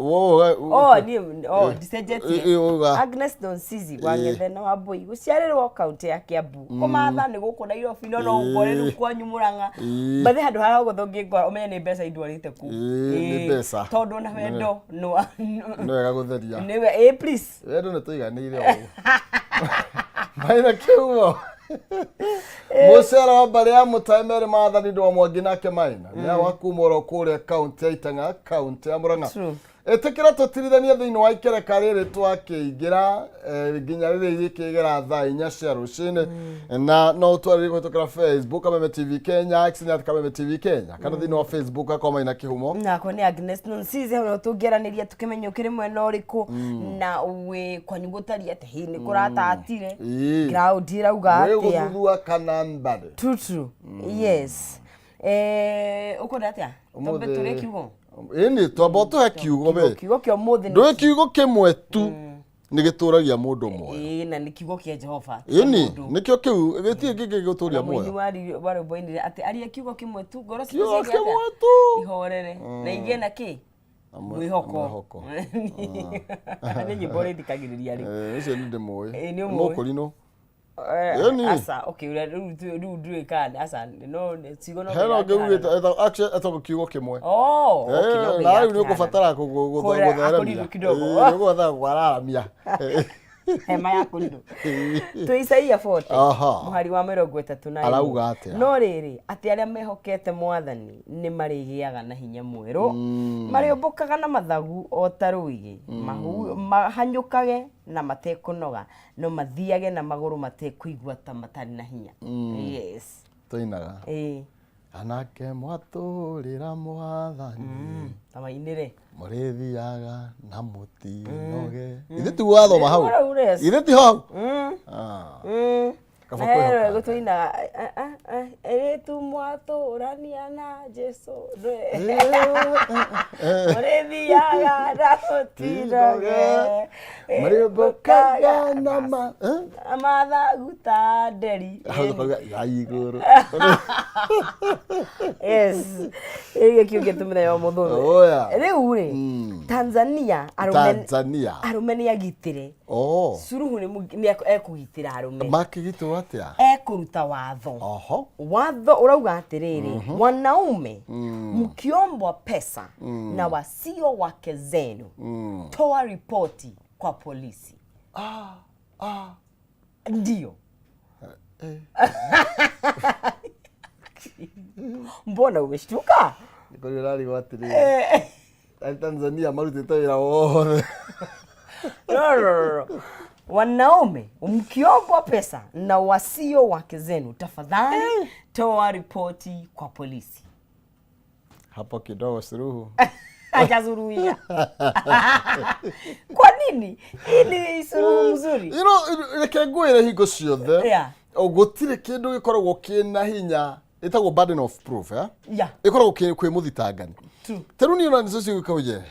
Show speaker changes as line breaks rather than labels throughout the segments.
Oh, niĩ oh, ndicenjetie.
Uga.
Agnes Donsizi wa Ng'ethena wa Mbui gũciarĩrwo kaunti ya Kiambu kũmatha nĩ gũkũ Nairobi no no ũngore rĩu kwanyu Mũrang'a mbathe handũ harĩa hothe ũngĩngora ũmenye nĩ mbeca indwarĩte kũ
Ĩĩ, nĩ mbeca.
Tondũ ona wendo nĩ
Nĩ wega gũtheria.
Nĩwe ĩĩ, please.
Wendo nĩ tũiganĩire ũũ. Maina kiugo. Mũcere wa mbarĩ ya Mũtae Mary Maathani ndwa Mwangi nake Maina nĩ wa kuma oro kũrĩa kaunti ya Itang'a, kaunti ya Murang'a.
True.
Ĩtĩkĩra tũtirithanie thĩinĩ wa ikereka rĩrĩ twakĩingĩra nginya rĩrĩa irĩkĩgera thaa 4 cia rũcinĩ, na no ũtwarĩrie kũhĩtũkĩra Facebook Kameme TV Kenya, X nĩ at Kameme TV Kenya, kana thĩinĩ wa Facebook akwa Maina Kĩhumo.
Nakwa nĩ Agnes Nonsizi. Hau no tũngĩaranĩria tũkĩmenya ũkĩrĩ mwena ũrĩkũ na wĩ kwanyu gũtariĩ atĩa, hihi nĩ kũratatire, ground ĩrauga
Wĩ
atĩa.
Gũthuthua kana mbarĩ.
True, true. Yes. Ũkwenda atĩa twambe tũrĩe kiugo?
Ĩni, twamba ũtũhe kiugo we.
Kiugo kĩa ũmũthĩ nĩ
Ndũĩ kiugo kĩmwe tu nĩ gĩtũragia mũndũ muoyo.
Ĩĩ, na nĩ kiugo kĩa Jehova.
Ĩni, nĩkĩo kĩu gĩtirĩ kĩngĩ gĩgũtũria
Mũini
muoyo.
wa rwĩmbo ainire atĩ arie kiugo kĩmwe tu, ngoro citũ
Kiugo
ciĩke atĩa?
kĩmwe tu.
Ihorere na igĩe na kĩ?
Na
Mwĩhoko.
Mwĩhoko.
Nĩ nyĩmbo ũrĩthikagĩrĩria rĩu.
Ũcio nĩ ndĩmũĩ.
Ĩĩ, nĩ ũmũĩ.
Mũkũrinũ. Ĩni.
Aca, okay, ũrĩa rĩu ndũĩ kana aca, no ciugo no
Hena
nginya
ũngĩ
kĩhana.
ugĩte actually etagwo kiugo kĩmwe.
Oh, okay, no nginya
Na rĩu nĩ
kĩhana.
ũkũbatara
Kũrĩa
gũtheremia.
akũrinũ kidogo.
Ĩĩ, nĩ ũkũbatara kwararamia.
Hema ya kũrinũ twĩ Isaia 40 mũhari wa 31.
Arauga atĩa?
No rĩrĩ, atĩ arĩa mehokete Mwathani nĩ marĩgĩaga na hinya mwerũ, marĩũmbũkaga na mathagu o ta rwĩgĩ, mahanyũkage na matekũnoga, no mathiage na magũrũ matekũigua ta matarĩ na hinya. Yes.
Tũinaga.
Ĩĩ.
Anake mwatũrĩra Mwathani.
Ta mainĩre.
Mũrĩthiaga na mũtinoge. Ithe ti wathoma hau?
Hau, yes.
Ithe ti hau? Ah. Kaba kwĩhoka.
Gũtũinaga airĩtu mwatũrania na Jesu mũrĩthiaga na mũtinoge.
Marĩũmbũkaga na ma eh?
Mathagu ta nderi.
Hau tũkauga ya igũrũ.
Yes, ĩgĩ kiugo tũmĩthenya wa mũthũthĩ.
Oya.
Rĩu rĩ, Tanzania arũme
Tanzania.
Arũme nĩ agitĩre.
Oh.
Suluhu nĩ ekũgitĩra arũme.
Makĩgitĩrwo atĩa?
Ekũruta watho. Watho ũrauga atĩrĩrĩ, wanaume mkiombwa pesa na wasio wake zenu, toa ripoti kwa polisi. Ndio. Mbona umeshtuka?
Nĩkũrĩ ũrarigwo atĩrĩrĩ. Arĩ Tanzania marutĩte wĩra wothe.
No, no, no, no. Wanaume mkiombwa pesa na wasio wake zenu, tafadhali toa ripoti kwa polisi.
Hapo kidogo Suluhu.
Hajasuluhisha. Kwa nini? Hii ni suluhu mzuri.
Reke ngwĩre, hingo ciothe gũtirĩ kĩndũ gĩkoragwo kĩna hinya ĩtagwo burden of proof, eh? Ĩkoragwo kwĩ mũthitangani.
True.
Ta rĩu niĩ ona nĩcio cigũka he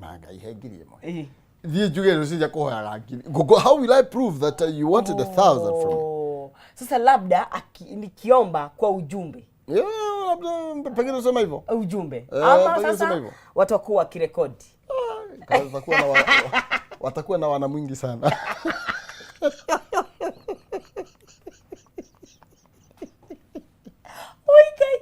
Ngai he 1,000. Thiĩ njuge rũciũ kũhoyaga ngiri. How will I prove that you wanted 1,000 from me?
Oh. Sasa labda nikiomba kwa ujumbe.
Yeah, labda pengine usema hivyo.
Ujumbe.
Eh,
Ama
pengine usema
sasa
hivyo.
watakuwa wakirekodi.
Ah, watakuwa na wana mwingi sana.
Oi, Ngai.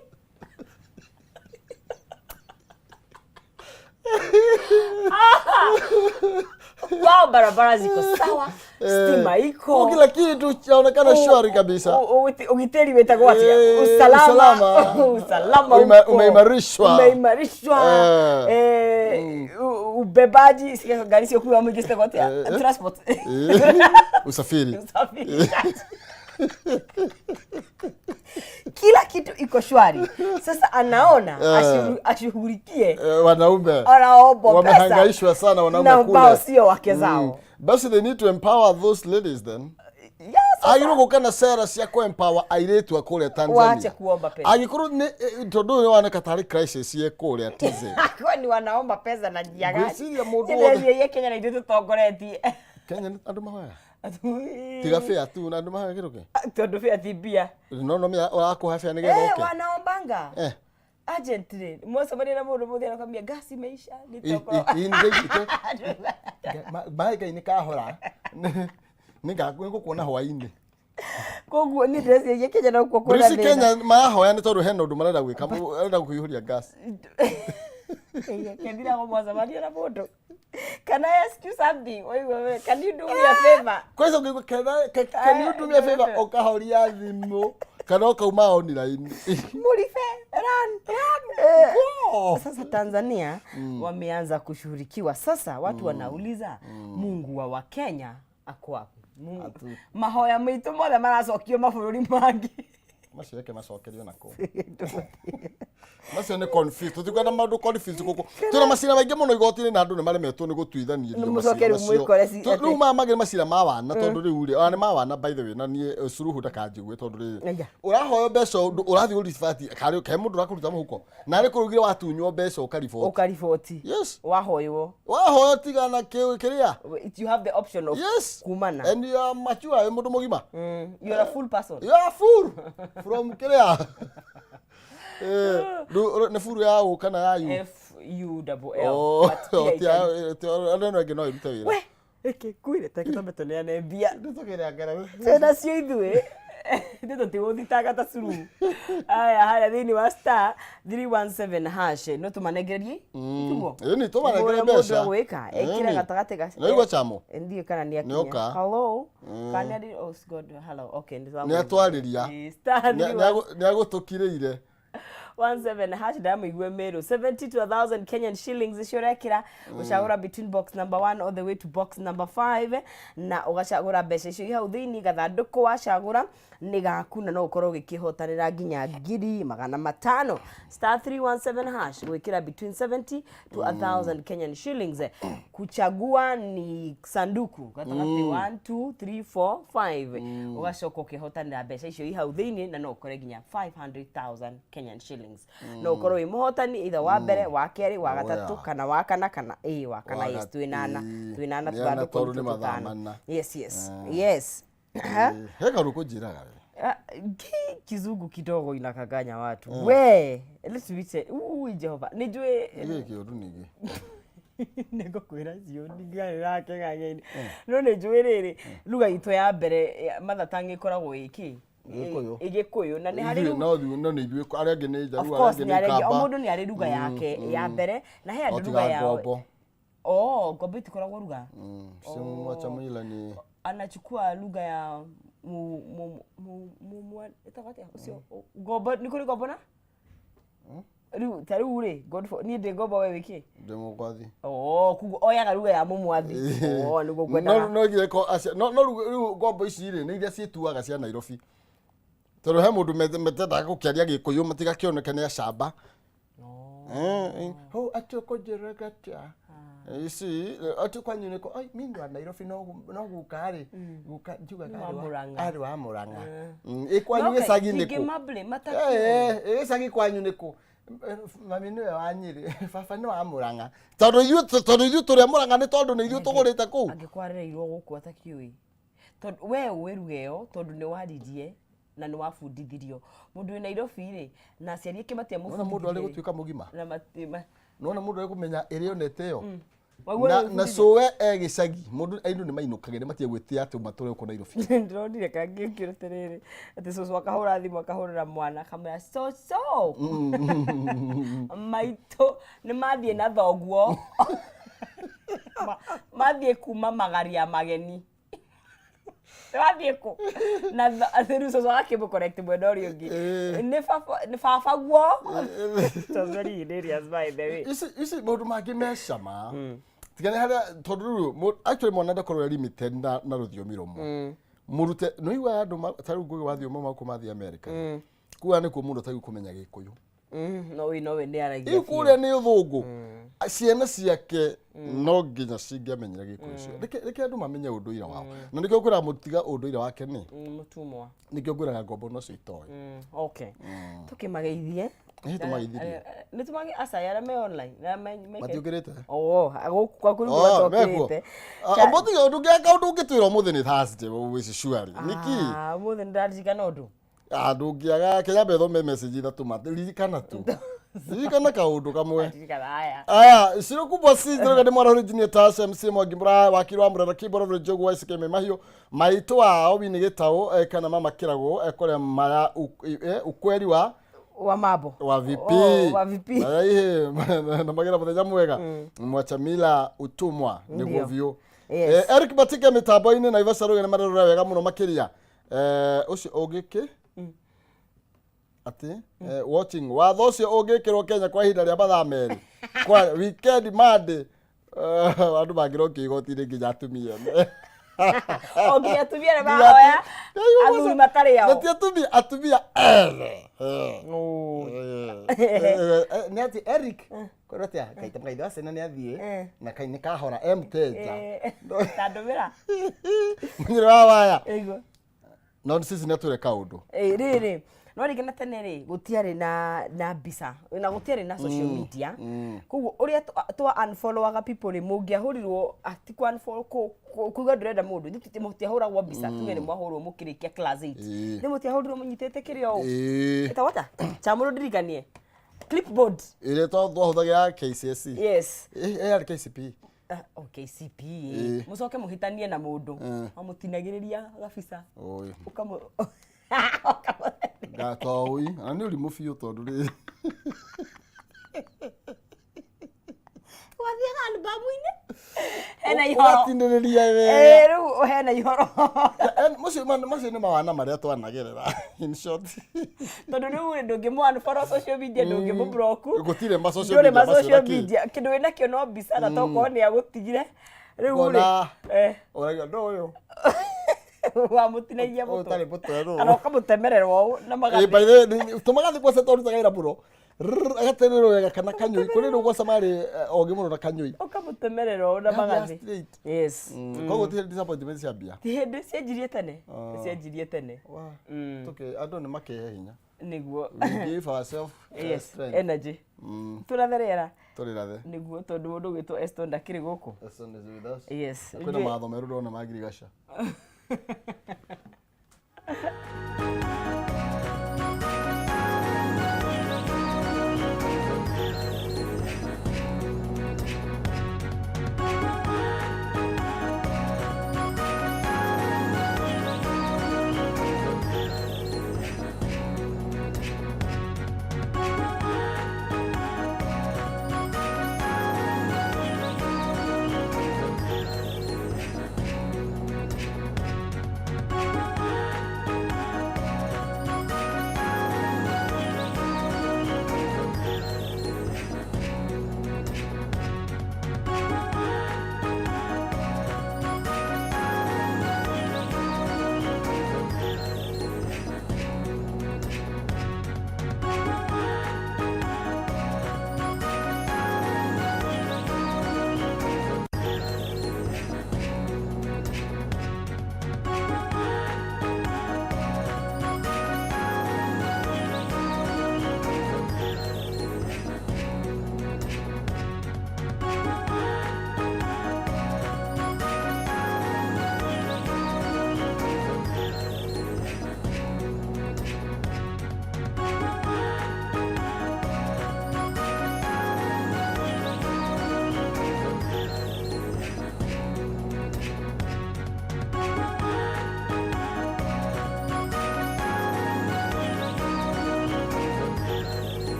Wao barabara ziko sawa, stima iko.
Kila kitu chaonekana shwari kabisa.
Ũgitĩri wĩtagwo atĩa? Usalama.
Usalama.
Usalama uko.
Umeimarishwa.
Umeimarishwa. Ubebaji, sikia gari sio kuwa mwingi citagwo atĩa? Transport.
Usafiri.
Usafirishaji. Kila kitu iko shwari. Sasa anaona ashughulikie
Wanaume
wanaombwa pesa
wamehangaishwa sana, wanaume
na ambao
kule.
sio wake zao.
Basi they need to empower those ladies then.
Yes.
Agĩrĩirwo gũka na sera cia kũ empower airĩtu a kũrĩa Tanzania.
Waache kuomba pesa.
Angĩkorwo nĩ tondũ ũyũ nĩwoneka tarĩ crisis ĩ kũrĩa TZ.
Kwani wanaomba pesa na njia gani?
Ngwĩciria mũndũ wothe-
Njĩra Kenya na ithuĩ tũtongoretie.
Kenya nĩ andũ mahoyaga. Tiga fare tu na andũ mahoyaga kĩndũ kĩ?
Tondũ fare ti mbia.
No mĩa ũrakũhe fare nĩgetha
Eh,
ũke.
wanaombanga. Urgently mwacemania na mũndũ mũthĩ anakwambia gas imeisha, nitakorwo
Maĩ Ngai nĩ kahora, nĩngũkuona hwainĩ.
Koguo niĩ ndĩreciria Kenya nokuo kwĩna
British
thĩna.
Kenya marahoya nĩ tondũ hena ũndũ marenda gwĩka, marenda kũihũria gas.
Kethira mwacemania na mũndũ, can I ask you something? Oigua we, can you do me a favor?
Kwanza ũngĩigua, "Can you do me a favor?" Ũkahoria thimũ kana ũkauma online.
Murife, run, run.
Go.
Sasa Tanzania wameanza kushughulikiwa sasa, watu wanauliza, Mungu wa Wakenya ako wapi? Mahoya maitũ mothe maracokio mabũrũri mangĩ.
Macio reke macokerio nako macio nĩ confused, tũtikwenda maũndũ confused gũkũ. Twĩna macira maingĩ mũno igoti-inĩ na andũ nĩ maremetwo nĩ gũtuithanĩrio.
Nĩ
macira
mũcoke rĩu
macio.
mwĩkore
Rĩu maya mangĩ nĩ macira ma wana, tondũ rĩu rĩ ona nĩ ma wana, by the way, na niĩ Suluhu ndakanjigue, tondũ rĩrĩ
Aya.
ũrahoyo mbeca ũndũ ũrathiĩ ũribati karĩ ke mũndũ ũrakũruta mũhuko na rĩ kũrugire watunywo mbeca ũkariboti.
Ũkariboti.
Yes.
Wahoywo.
Wahoyo tigana kĩrĩa.
You have the option of kumana.
And you are mature, wĩ mũndũ mũgima.
You're a full person.
You are full from kĩrĩa. Rĩu nĩ furu ya ũ kana ya u?
F U double L.
Oh,
But pia
andũ ĩno ĩngĩ no ĩrute wĩra.
We, ĩkĩ kwire teke twambe tũneane mbia.
Nĩtũkĩnengera.
Twĩna cio ithuĩ. Ithuĩ tũtigũthitanga ta Suluhu. Aya, harĩa thĩinĩ wa *317# no tũmanengererie. Tiguo?
Ĩni, tũmanengere
Ũrĩa
mbeca.
mũndũ egwĩka, ĩkĩre
Ĩni.
gatagatĩ ga
Nĩwaigua chamo?
Ndiũĩ kana nĩ akinya.
Nĩoka.
Hello. Kana nĩ, oh God, hello. Okay, nĩ
Nĩ atwarĩria.
Star
Nĩ agũtũkirĩire.
17# ndamũigue Meru, 70 to 1000 Kenyan shillings icio ũrekĩra ũcagũra between box number 1 all the way to box number 5, na ũgacagũra mbeca icio i hau thĩinĩ gathandũkũ wacagũra nĩ gaku, na no ũkorwo ũgĩkĩhotanĩra nginya 500,000. *317# gwĩkĩra between 70 to 1000 Kenyan shillings, kuchagua ni sanduku gatagatĩ 1 2 3 4 5, ũgacoka ũkĩhotanĩra mbeca icio i hau thĩinĩ, na no ũkore nginya 500,000 Kenyan shillings. No ũkorwo wĩ mũhotani either wa mbere, wa kerĩ, wa gatatũ, kana wa kana, kana ĩ wa kana.
Wa
Yes, twĩnana twĩnana
Nĩ ana
tũthandũkũ
tondũ
nĩ
nĩ
tũtũ
mathaa
tũtano.
mana.
Yes.
He kaũndũ kũnjĩraga we.
Ah, kizungu kidogo inakanganya watu we. Let's be say ui Jehova nijue.
Nĩ gĩkĩ ũndũ ningĩ?
Nĩngũkwĩra cio ndigane no nĩ njũĩ rĩrĩ lugha itũ ya mbere ya mother tongue ĩkoragwo ĩkĩ?
Gĩkũyũ.
Gĩkũyũ, na nĩ harĩ
Ithuĩ no nĩ ithuĩ, arĩa angĩ nĩ
Of
Njaruo, arĩa
course
angĩ
nĩ
nĩ
arĩa angĩ, o
Kamba.
mũndũ nĩ arĩ lugha yake ya mbere, na he
No
andũ lugha
tiga
yao.
ngombo.
Oh, ngombo itikoragwo lugha.
Cio mwacha ni
Anachukua lugha ya mu mu mu mu mu ĩtagwo atĩa ũcio ngombo? Nĩ kũrĩ ngombo na rĩu ta rĩu rĩ God for niĩ ndĩ ngombo, we wĩkĩ?
Ndĩ mũgwathi.
Oh, kuguo oyaga lugha ya mũmwathi. Oh, nĩguo
no
ngwendaga.
No nginya acia no rĩu ngombo ici rĩ nĩ iria ciĩtuaga cia Nairobi, tondũ he mũndũ metendaga gũkĩaria Gĩkũyũ matigakĩoneke nĩ acamba. Hau atĩ ũkũnjĩraga atĩa ici atĩ kwanyu nĩkũ? Ai, mi ndo wa Nairobi, no guka rĩ guka njugaga
Nĩ wa Murang'a.
arĩ wa Murang'a. Ĩ kwanyu gĩcagi nĩkũ?
Mable
Eh, gĩcagi kwanyu nĩkũ? Mami nĩwe wa Nyĩrĩ, baba nĩ wa Murang'a, tondũ ithuĩ tũrĩ a Murang'a nĩ tondũ nĩ ithuĩ tũgũrĩte kũu.
Angĩkorwo arereirwo gũkũ atakiũĩ, tondũ we ũĩ ruga ĩyo tondũ nĩ waririe na nĩ wabundithirio. Mũndũ wĩ Nairobi rĩ na aciari ake
Nona mũndũ arĩ
matiamũbundithirie
gũtuĩka mũgima
na
nona mũndũ arĩ kũmenya ĩrĩa onete ĩyo
Waigua
na
nĩ
na cũwe e gĩcagi, mũndũ aindũ nĩ mainũkage nĩ matige gwĩtia atĩ matũre gũkũ Nairobi.
Ndĩronire kangĩ ũkĩra atĩrĩrĩ atĩ cũcũ akahũra thimũ akahũrĩra mwana akamwĩra, "Cũcũ, maitũ nĩ mathiĩ na thoguo, mathiĩ kuma magaria mageni, wathiĩ kũ?" Na atĩ rĩu cũcũ agakĩmũ correct mwena ũrĩa ũngĩ, "Nĩ baba guo." It was very hilarious, by the way.
Ici maũndũ mangĩ me cama tiga nĩ harĩa, tondũ rĩu actually mwana ndakorwo e limited na rũthiomi rũmwe mũrute. Nĩ ũiguaga andũ ta rĩu Ngũgĩ wa Thiũma makũ mathiĩ America, kuga nĩkuo mũndũ atagĩrĩirwo kũmenya Gĩkũyũ.
No ĩ no we nĩ aragia
Rĩu kũrĩa nĩ ũthũngũ, ciana ciake no nginya cingĩamenyire Gĩkũyũ cio. Reke andũ mamenye ũndũire wao, na nĩkĩo ngwĩraga mũtiga ũndũire wake nĩ
Mũtumwa.
Nĩkĩo ngwĩraga ngombo nocio itoĩ.
Okay, tũkĩmageithie.
Ĩ, tũmageithirie.
Nĩ tũmage aca arĩa me online na
Matiũkĩrĩte?
Oh, gũkũ gwaku nĩkuo
Oh, mekuo.
matokĩrĩte.
Ũmũthĩ ũndũ ũngĩaka ũndũ ũngĩtwĩra ũmũthĩ nĩ Thursday which is surely nĩkĩ?
Ah, ũmũthĩ nĩ ndaririkana ũndũ.
Ah, ndũngĩaga kenya mbe thome message ithatũ ma ririkana tu. Ririkana kaũndũ kamwe.
Ndirikana aya.
Aya, ciro kubwa si ndĩroiga nĩ mwarahũri Engineer Tash MC Mwangi Mũraya wakiri wa Mũrera Kibora Village Njogu wa ICK Mahiũ maitũ wao Winnie Gĩtaũ kana mama Kĩragũ kũrĩa maya ukweli wa
Wa mambo.
Wa VP.
Oh, wa VP.
Maraihe na magira mũthenya mwega Mwachamila utumwa nĩguo
Ndio.
biũ.
Yes.
Eric Batike mĩtambo-inĩ na Iva Saruga nĩ marerora wega mũno makĩria. Ũcio ũngĩ kĩ atĩ watching watho ũcio ũngĩkĩrwo Kenya kwa ihinda rĩa mathaa 2 kwa weekend Monday, andũ mangĩrokio igoti-inĩ nginya atumia ene.
O nginya atumia arĩa mahoya athuri matarĩ ao.
Na ti atumia, atumia ene.
Oh.
Nĩ atĩ Eric kwĩrwo atĩa kaita kaithe wa ciana nĩ athiĩ na kai nĩ kahora e mũteja.
Ta ndũmĩra.
Mũnyĩrĩ wa waya.
Ĩguo.
No sisi nĩ atwĩre kaũndũ.
Rĩrĩ no rĩngĩ na tene rĩ gũtiarĩ na mbica na gũtiarĩ na social media, koguo ũrĩa twa unfollowaga people rĩ, mũngĩahũrirwo ati ku unfollow kuga ndũrenda mũndũ ithuĩ mũtiahũragwo mbica, tuge nĩ mwahũrwo mũkĩrĩkia class 8, nĩ mũtiahũrirwo mũnyitĩte kĩrĩa ũũ ĩtagwo ata cha mũndũ ndirikanie, clipboard.
Ĩrĩa twahũthagĩra KCSE.
Yes.
Ĩrĩ KCPE.
Ah, oh, KCPE. Mũcoke mũhĩtanie na mũndũ amũtinagĩrĩria gabica.
Oi.
Ũkamũ
Ngatoui na nĩ ũrimũ biũ tondũ rĩ
Wathiaga albamu-inĩ hena ihoro.
Ũgatindĩrĩria wega.
Rĩu hena ihoro.
Macio nĩ mawana marĩa twanagerera in short.
Tondũ rĩu rĩ ndũngĩmũ unfollow social media, ndũngĩmũ block.
Gũtirĩ ma social
ndũrĩ
media
ma
macio
social
na kĩ.
media, kĩndũ wĩnakĩo no mbica na tokorwo nĩ agũtigire rĩu rĩ
Ũkona ũragia ndũ ũyũ
wamũtinagia
ũyũ
mũtwe
ũtarĩ mũtwe nũ.
Kana ũkamũtemerera ũũ na magathĩ.
By the way, tũmagathĩ kwaca twarutaga wĩra mũno. Rrrr, agatemererwo wega kana kanyũi kũrĩ rĩu gwaca marĩ ogĩ mũno na kanyũi.
Ũkamũtemerera ũũ na
Yaani
magathĩ.
straight.
Yes.
Koguo ti disappointment cia mbia.
Ti hĩndĩ cianjirie tene, cianjirie tene.
Wa, andũ nĩ makĩhe hinya.
Nĩguo.
We give ourselves
Yes.
strength.
Energy tũratherera.
Tũrĩ rathe.
Nĩguo, tondũ mũndũ ũgwĩtwo Eston ndakĩrĩ gũkũ.
Eston is with us.
Yes.
Na kwĩna mawatho merũ ndona ma ngirigaca.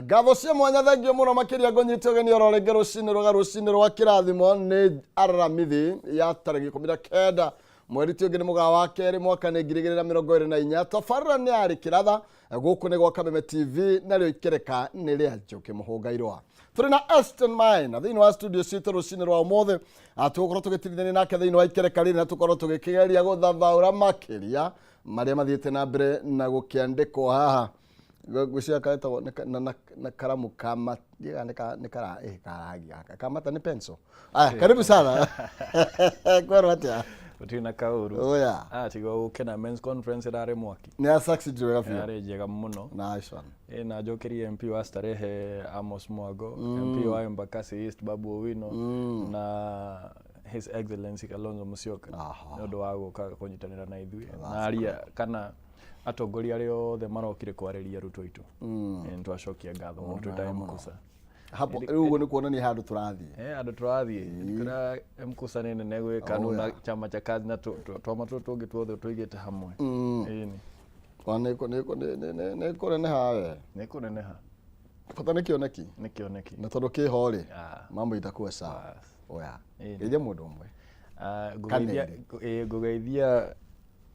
Ngatho cia mwanya, thengio mũno makĩria. Ngũnyite ũgeni oro rĩngĩ rũcinĩ rwega, rũcinĩ rwa kĩrathimo. Nĩ Aramithi ya tarĩki 19, mweri ti ũngĩ nĩ mũgaa wa kerĩ, mwaka nĩ 2024. Tabarĩra nĩ yarĩ kĩratha. Gũkũ nĩ gwa Kameme TV, narĩo ikereka nĩ rĩa Njũkĩ Mũhũngairwa. Tũrĩ na Aston Maina thĩinĩ wa studio citũ rũcinĩ rwa ũmũthĩ. Tũgũkorwo tũgĩtirithania nake thĩinĩ wa ikereka rĩrĩ na tũkorwo tũgĩkĩgeria gũthathaũra makĩria marĩa mathiĩte na mbere na gũkĩandĩkwo haha. Ngwĩciria karetagwo na karamu kama nĩ kara karangi gaka kamata nĩ pencil. Aya, karibu sana. Kwerwo atĩa?
Gũtirĩ na kaũru.
Oya.
Ah, tiga gũkena, men's conference ĩrarĩ mwaki.
Nĩ ya succeed wega biũ.
Ĩrarĩ njega mũno.
Nice one.
Na njokerie MP wa Starehe Amos Mwago, MP wa Embakasi East Babu Owino na His Excellency Kalonzo Musyoka nĩ ũndũ wa gũka kũnyitanĩra na ithuĩ na aria kana atongoria arĩa othe marokire kwarĩria arutwo aitũ. Nĩ twacokia ngatho mũno twĩ ta MKUSA.
Hapo rĩu ũguo nĩ kuonania handũ tũrathiĩ.
Andũ tũrathiĩ kũrĩa MKUSA nĩ nene gwĩ KANU na chama cha kazi na twama tũtũ tũngĩ tuothe tũigĩte hamwe. Ĩni.
Wa nĩ kũneneha we.
Nĩ kũneneha.
Bata nĩ kĩoneki.
Nĩ kĩoneki.
Na tondũ kĩho rĩ,
Ah.
mambo itakuwa sawa.
Bas.
Oya.
Ĩni.
Geithia mũndũ ũmwe.
Ah,
Kana
ngũgeithia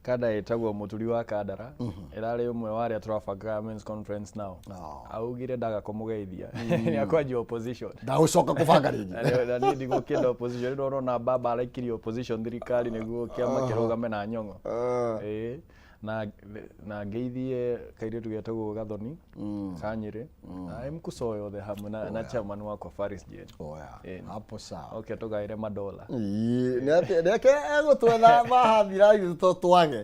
kada ĩtagwo Mũturi wa Kandara, ĩrarĩ ũmwe wa arĩa tũrabangaga men's conference nao.
Oh.
Augire ndaga kũmũgeithia nĩ akwanjia opposition.
Ndagũcoka kũbanga rĩngĩ.
Na niĩ ndigũkĩenda opposition. Rĩu ndona baba araikirie opposition thirikari nĩguo kĩama kĩrũgame na nyong'o. Ĩĩ. Na ngeithie kairĩtu getagwo Gathoni ka Nyĩrĩ na MKUSA yothe hamwe na chairman wakwa Faris Jane.
Oya.
Ĩni.
Hapo sawa.
Okay, tũgaĩre madola.
Ĩĩ, nĩ ake egũtwetha mahathira ithuĩ to twage.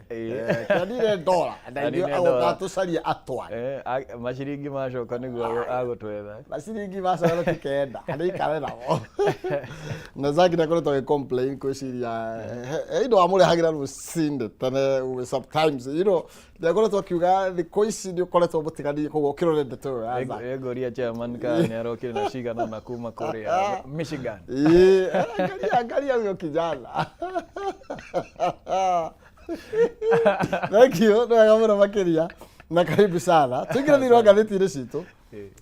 Kanire dola na ithuĩ
Kanire
agũka
dola.
tũcarie atwage.
Maciringi macoka nĩguo agũtwetha.
Maciringi macoka tũtikenda nĩikare namo. Na Zaki ndakoretwo agĩ complain kwĩciria he indo wamũrehagĩra rũcinĩ tene sometimes, nĩakoretwo akiuga thikũ ici nĩ ũkoretwo mũtiganie, koguo ũkĩrore ndeto ĩyo ya Zaki.
Ngũria chairman kana nĩ arokire na cigana na kuma kũrĩa Michigan.
Ĩĩ, angalia angalia huyo kijana. Thank you, nĩ wega mũno makĩria na karibu sana. Tũingĩre thĩinĩ wa ngathĩti-inĩ citũ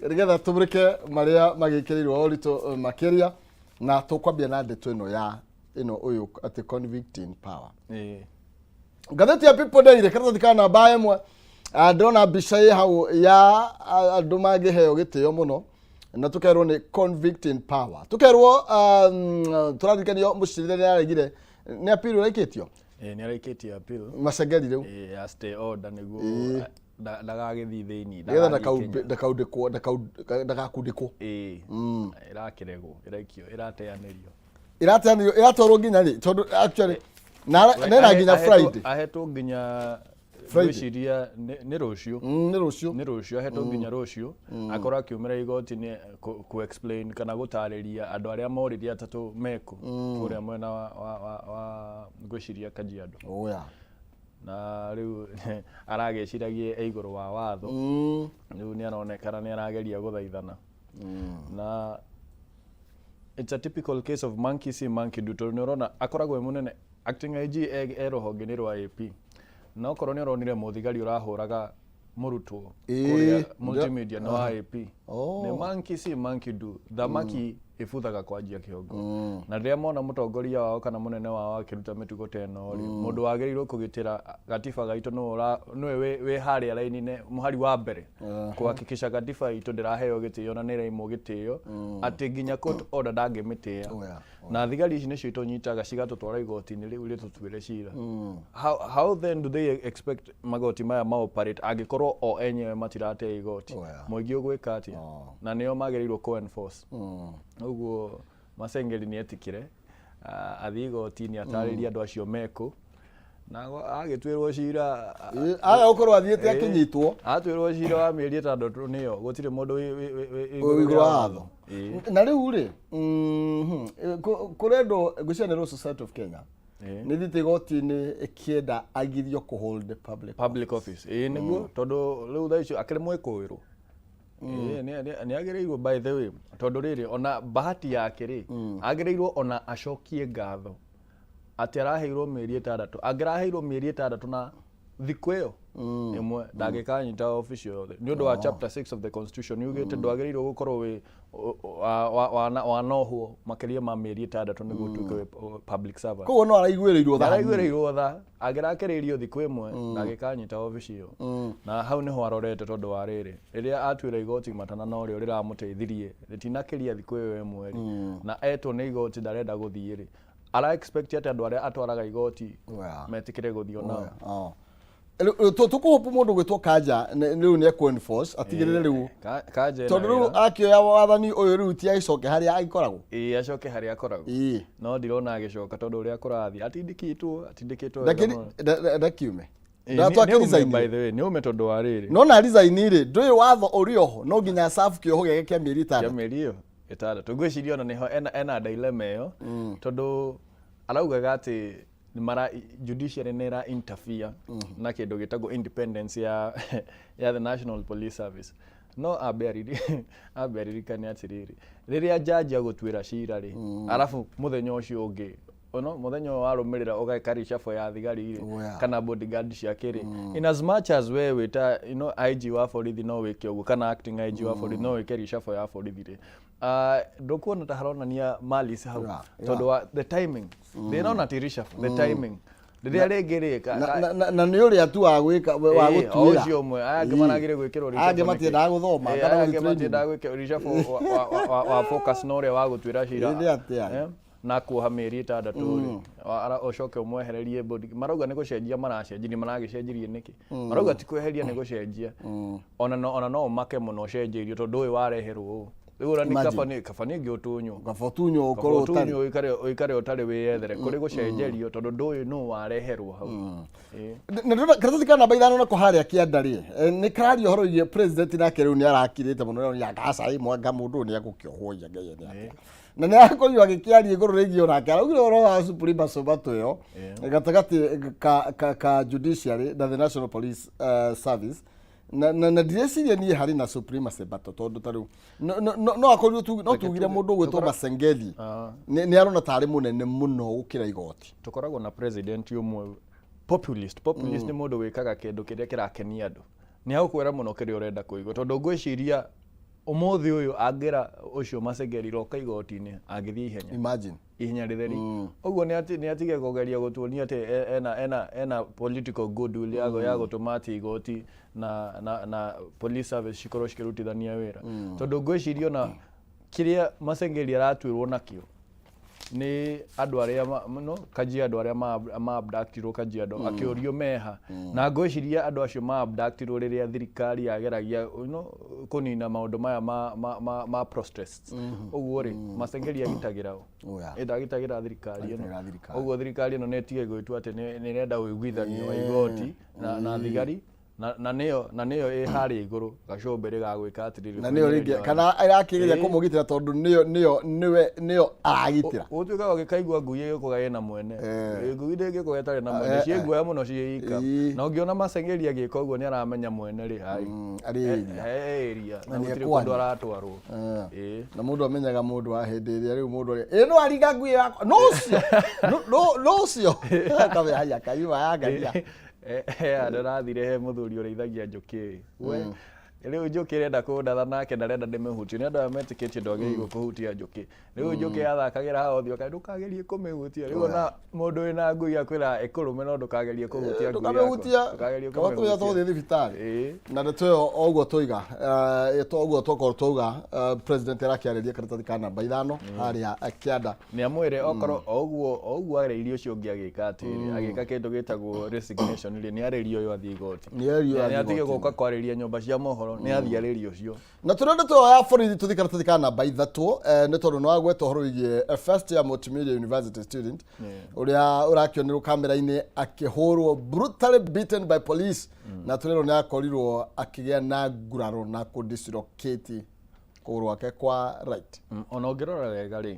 nĩgetha tũmũrĩke marĩa magĩkĩrĩirwo ũritũ makĩria, na tũkwambia na ndeto ĩno ya ĩno ũyũ atĩ convicting power. Ngathĩti ya People Daily, karatathi ka namba 1. Ndĩrona mbica ĩ hau ya andũ mangĩheo gĩtĩo mũno, na tũkerwo nĩ convicting power. Tũkerwo tũrarikanio mũcirithania nĩ aregire nĩ appeal ũraikĩtio.
Nĩ araikĩtie appeal.
Macengeri rĩu.
Ya stay order nĩguo ndagagĩthiĩ thĩinĩ.
Nĩgetha
ndagathiĩ Kenya.
ndakaundĩkwo, ndagakundĩkwo.
Ĩĩ, ĩrakĩregwo, ĩraikio, ĩrateanĩrio.
Ĩrateanĩrio, ĩratwarwo nginya rĩ? Tondũ actually na nena nginya Friday.
Ahetwo nginya
Friday.
Ngwĩciria nĩ rũciũ.
Nĩ rũciũ.
Nĩ rũciũ, ahetwo nginya rũciũ akorwo akiumĩra igoti-inĩ ku explain kana gũtarĩria andũ arĩa morire atatũ mekũ kũrĩa mwena wa ngwĩciria Kajiado.
Oya.
Na rĩu aragĩciragia e igũrũ wa watho. Rĩu nĩ aronekana nĩ arageria gũthaithana na it's a typical case of monkey see monkey do, tondũ nĩ ũrona akoragwo e mũnene acting IG e rũhonge-inĩ rwa AP, na okorwo nĩ ũronire mũthigari ũrahũraga mũrutwo kũrĩa multimedia nĩ wa AP. Nĩ monkey see monkey do, thamaki ĩbuthaga kwanjia kĩongo, na rĩrĩa mona mũtongoria wao kana mũnene wao akĩruta mĩtugo ta ĩno rĩ, mũndũ wagĩrĩirwo kũgitĩra gatiba gaitũ nĩwe nĩwe wĩ harĩa raini-inĩ mũhari wa mbere kũhakikisha gatiba itũ ndĩraheo gĩtĩo na nĩ ĩraimwo gĩtĩo atĩ nginya court order ndangĩmĩtĩa. Na thigari ici nĩcio itũnyitaga cigatũtwara igoti-inĩ rĩu rĩtũtuĩre cira. How then do they expect magoti maya ma operate angĩkorwo o enyewe matiratea igoti? Mũingĩ ũgwĩka atĩa? Na nĩo magĩrĩirwo kũ enforce. Ũguo Masengeri nĩ etikire athiĩ igoti-inĩ atarĩrie andũ acio mekũ na agĩtuĩrwo cira.
Aya gũkorwo athiĩte akĩnyitwo.
Atuĩrwo cira wa mĩeri 6 nĩyo gũtirĩ mũndũ wĩ
igũrũ
rĩa
wa watho.
Ĩĩ.
Na rĩu rĩ, kũrendwo ngwĩciria nĩ Law Society of Kenya nĩ thiĩte igoti-inĩ ĩkĩenda agirio kũ hold the public
public office. Ĩĩ, nĩguo, tondũ rĩu thaa icio akĩrĩ mwĩkũĩrwo. Ĩĩ, nĩ agĩrĩirwo, by the way, tondũ rĩrĩ ona bahati yake rĩ, agĩrĩirwo ona acokie ngatho atĩ araheirwo mĩeri 6. Angĩraheirwo mĩeri 6 na Thikũ ĩyo ĩmwe ndangĩkanyita obici yothe nĩ ũndũ wa chapter 6 of the constitution yugĩte ndwagĩrĩirwo gũkorwo wĩ wanohwo makĩria ma mĩeri 6 nĩguo ũtuĩke wĩ public servant.
Koguo no araiguĩrĩirwo tha.
Araiguĩrĩirwo tha. Angĩrakĩrĩirio thikũ ĩmwe, ndangĩkanyita obici ĩyo. Na hau nĩho arorete, tondũ wa rĩrĩ, rĩrĩa atuĩra igoti matana na ũrĩa rĩramũteithirie rĩtinakĩria thikũ ĩyo ĩmwe rĩ, na etwo nĩ igoti ndarenda gũthiĩ rĩ, ara expect atĩ andũ arĩa atwaraga igoti metĩkĩre gũthiĩ onao?
Oh. Tũkũhopu mũndũ gwĩtwo Kanja rĩu nĩ ekũ enforce atigĩrĩre rĩu
Kanja ena
tondũ rĩu
wĩra.
Akĩoya wathani ũyũ rĩu ti agĩcoke harĩa agĩkoragwo.
Ĩĩ, acoke harĩa akoragwo. No ndĩrona agĩcoka, tondũ ũrĩa kũrathiĩ atindĩkĩtwo wega mũno.
Ndakiume.
Ĩĩ,
Ndatwake
nĩ ume,
resign.
by the way, nĩ ume, tondũ wa rĩrĩ,
No na resign rĩ, ndũĩ watho ũrĩ oho no nginya serve kĩoho gĩake kĩa mĩeri
kĩa
6.
Mĩeri ĩyo 6. Ngwĩciria ona nĩho ena dilemma ĩyo, tondũ araugaga atĩ nĩ mara judiciary nĩ ĩra interfere na kĩndũ gĩtagwo independence ya the National Police Service. No ambe aririkane atĩrĩrĩ, rĩrĩa jaji agũtuĩra cira rĩ, arabu mũthenya ũcio ũngĩ no mũthenya ũyũ warũmĩrĩra ũgeka reshuffle ya thigari rĩ, kana bodyguard ciake rĩ, in as much as we wĩta IG wa borithi no wĩke ũguo, kana acting IG wa borithi no wĩke reshuffle ya borithi rĩ, ndũkuona ta haronania malice hau? Tondũ wa the timing, thĩna ona ti reshuffle, the timing rĩrĩa rĩngĩ rĩ
Na nĩ ũrĩa tu wa gwĩka wa
Ĩĩ, o
gũtuĩra.
ũcio ũmwe, aya angĩ maragire gwĩkĩrwo
Aya angĩ
reshuffle nĩkĩ?
matiendaga gũthoma
Ĩĩ,
kana
aya
gũthiĩ
angĩ
training.
matiendaga gwĩkĩrwo reshuffle wa focus na ũrĩa wa gũtuĩra cira.
Ĩĩ, nĩ atĩa?
Na kuoha mĩeri 6 rĩ, ũcoke ũmwehererie body, marauga nĩ gũcenjia maracenjirie, maragĩcenjirie nĩkĩ? Marauga ti kweheria, nĩ gũcenjia. Ona no ũmake mũno ũcenjeirio, tondũ ũyũ wareherwo ũũ rĩu ona nĩ
Imagine.
kaba nĩ ũngĩ ũtunywo.
Kaba ũtunywo ũkorwo ũtarĩ.
Ũtunywo ũikare ũtarĩ, wĩyethere kũrĩ gũcenjerio, tondũ ndũĩ nũ wareherwo hau. Ĩĩ.
Na ndĩrona karatathi ka namba 5 nako harĩa kĩanda rĩ, nĩ kararia ũhoro wĩgiĩ president, nake rĩu nĩ arakirĩte mũno nĩ agaca ĩ mwanga mũndũ ũyũ nĩ egũkĩohwo ia Ngai nĩ atĩa, na nĩ arakorirwo agĩkĩaria igũrũ rĩgiĩ onake araugire ũhoro wa supremacy battle ĩyo gatagatĩ ka judiciary na the National Police Service, na ndireciria niĩ harĩ na supremacy battle, tondũ ta rĩu no akorirwo no tugire mũndũ ũgwĩtwo Masengeli nĩ arona tarĩ mũnene mũno gũkĩra igoti.
Tũkoragwo na president ũmwe populist. Populist nĩ mũndũ wĩkaga kĩndũ kĩrĩa kĩrakenia andũ, nĩ agũkwĩra mũno kĩrĩa ũrenda kũigua, tondũ ngwĩciria ũmũthĩ ũyũ angĩra ũcio Masengeli roka igoti-inĩ, angĩthiĩ ihenya.
Imagine.
Ihenya rĩtheri. Ũguo nĩ atige kũgeria gũtuonia atĩ ena political goodwill ya gũtũma atĩ igoti na police service cikorwo cikĩrutithania wĩra, tondũ ngwĩciria ona kĩrĩa Masengeli aratuĩrwo nakĩo nĩ andũ arĩa no Kajiado, arĩa ma abductirwo Kajiado, akĩũrio meha, na ngwĩciria andũ acio ma abductirwo rĩrĩa thirikari yageragia kũnina maũndũ maya ma protests. Ũguo rĩ, Masengeli agitagĩra ũ? Ĩndagitagĩra thirikari ĩno.
Agitagĩra thirikari.
Ũguo thirikari ĩno nĩ ĩtige gwĩtua atĩ nĩ ĩrenda ũiguithanio wa igoti na thigari, na nĩyo ĩ harĩa igũrũ gacũmbĩrĩ ga gwĩka atĩrĩrĩ,
Na nĩyo rĩngĩ
kũhinyĩrĩria.
Kana ĩrakĩgeria kũmũgitĩra, tondũ nĩyo nĩwe nĩyo aragitĩra.
Ũtuĩkaga ũgĩkaigua ngui ĩgĩkũga ĩna mwene. Ngui ndĩngĩkũga ĩtarĩ na mwene, ciĩ guoya mũno ciĩ ika. Na ũngĩona Masengeli agĩka ũguo, nĩ aramenya mwene rĩ hai.
Arĩ area.
He area na
Na nĩ
gũtirĩ
ekwaria.
kũndũ aratwarwo. Ĩĩ.
Na mũndũ amenyaga mũndũ wa hĩndĩ ĩrĩa rĩu mũndũ arĩa ĩ no aringa ngui yakwa no ũcio no ũcio kabe haya kayuma yangaria.
Ndĩrathire he mũthuri ũrĩithagia njũkĩ. We rĩu njũkĩ ĩrenda kũndatha, nake ndarenda ndĩmĩhutie. Nĩ andũ aya metĩkĩtie ndwagĩrĩirwo kũhutia njũkĩ. Rĩu njũkĩ yathakagĩra haha ũthiũ akae, "Ndũkagerie kũmĩhutia." Rĩu ona mũndũ wĩna ngui akwĩra ĩkũrũme, no ndũkagerie kũhutia ngui yakwa.
Ndũkamĩhutia.
Ndũkagerie
Kaba tũya
kũmĩhutia.
tũgũthiĩ thibitarĩ. Na ndeto ĩyo o ũguo tũiga, to ũguo twakorwo twauga, president arakĩarĩria karatathi ka namba 5 harĩa kĩanda.
Nĩ amwĩre okorwo o ũguo arĩirie ũcio ũngĩ agĩka atĩrĩ, agĩka kĩndũ gĩtagwo resignation rĩ, nĩ arĩrie ũyũ athiĩ igoti.
Nĩ arĩrie ũyũ
Nĩ
athiĩ
atige
igoti-inĩ.
gũka kwarĩria nyũmba cia mohoro, nĩ athiĩ arĩrie ũcio.
Na tũrĩ ndeto ĩyo ya borithi, tũthiĩ karatathi ka namba 3, nĩ tondũ nĩ wagweta ũhoro wĩgiĩ a first year multimedia university student ũrĩa ũrakĩonerwo kamera-inĩ akĩhũrwo, brutally beaten by police, na tũrerwo nĩ akorirwo akĩgĩa na nguraro na kũdislocate kũgũrũ gwake kwa right.
Ona ũngĩrora wega rĩ,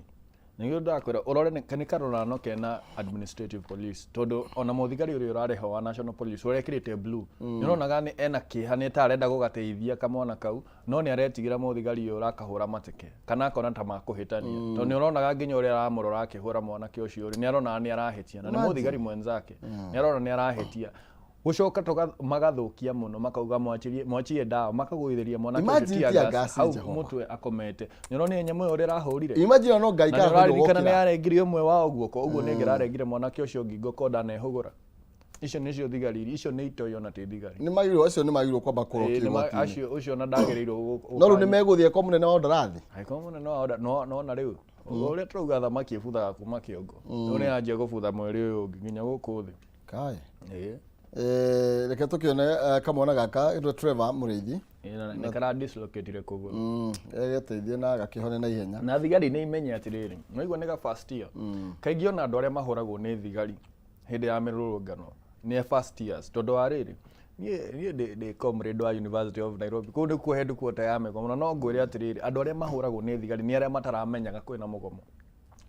nĩguo ndakwĩra ũrore nĩ karũrano kena administrative police, tondũ ona mũthigari ũrĩa ũrarĩho wa national police ũrĩa ekĩrĩte blue, nĩ ũronaga nĩ ena kĩeha, nĩ ta arenda gũgateithia kamwana kau, no nĩ aretigĩra mũthigari ũyũ ũrakahũra mateke kana akona ta makũhĩtania, tondũ nĩ ũronaga nginya ũrĩa aramũrora akĩhũra mwanake ũcio rĩ, nĩ aronaga nĩ arahĩtia, na nĩ mũthigari mwenzake, nĩ arona nĩ arahĩtia. Gũcoka magathũkia mũno, makauga mwachirie mwachie dawa, makagũithĩria mwanake ũcio
Imagine
tear
tear
gas
gas,
hau
Jehova.
mũtwe akomete. Nĩũronire nyamũ ĩyo ũrĩa ĩrahũrire?
Imagine no ngai
Na
kana
nĩũraririkana nĩ yarengire ũmwe wao guoko, ũguo nĩ ĩngĩrarengire mwanake ũcio ngingo ko ndanehũgũra. Icio nĩcio thigari iria, icio nĩ itoi ona ti thigari.
Nĩ magĩrĩirwo, acio nĩ magĩrĩirwo kwamba kũrokio
Ĩĩ,
igoti-inĩ.
Acio ũcio ona ndagĩrĩirwo
No rĩu nĩ megũthiĩ kwa mũnene wa ndarathi.
Angĩkorwo mũnene wa order, no nona rĩu ũrĩa tũrauga thamaki ĩbuthaga kuma kĩongo, rĩu nĩ yanjia gũbutha mweri ũyũ ũngĩ nginya gũkũ thĩ.
Kai.
Ĩĩ.
Reke tũkĩone kamwana gaka ĩtwo Trevor Mũrĩithi.
Ĩĩ, na nĩ kara dislocatire kũgũrũ.
Geteithie na gakĩhone na ihenya.
Na thigari nĩ imenye atĩrĩrĩ, waigua nĩ ga first year. Kaingĩ ona andũ arĩa mahũragwo nĩ thigari hĩndĩ ya mĩrũrũngano nĩ a first years, tondũ wa rĩrĩ, niĩ ndĩ comrade wa University of Nairobi, kũu nĩkuo headquarter ya mĩgomo, na no ngwĩre atĩrĩrĩ, andũ arĩa mahũragwo nĩ thigari nĩ arĩa mataramenyaga kwĩna mũgomo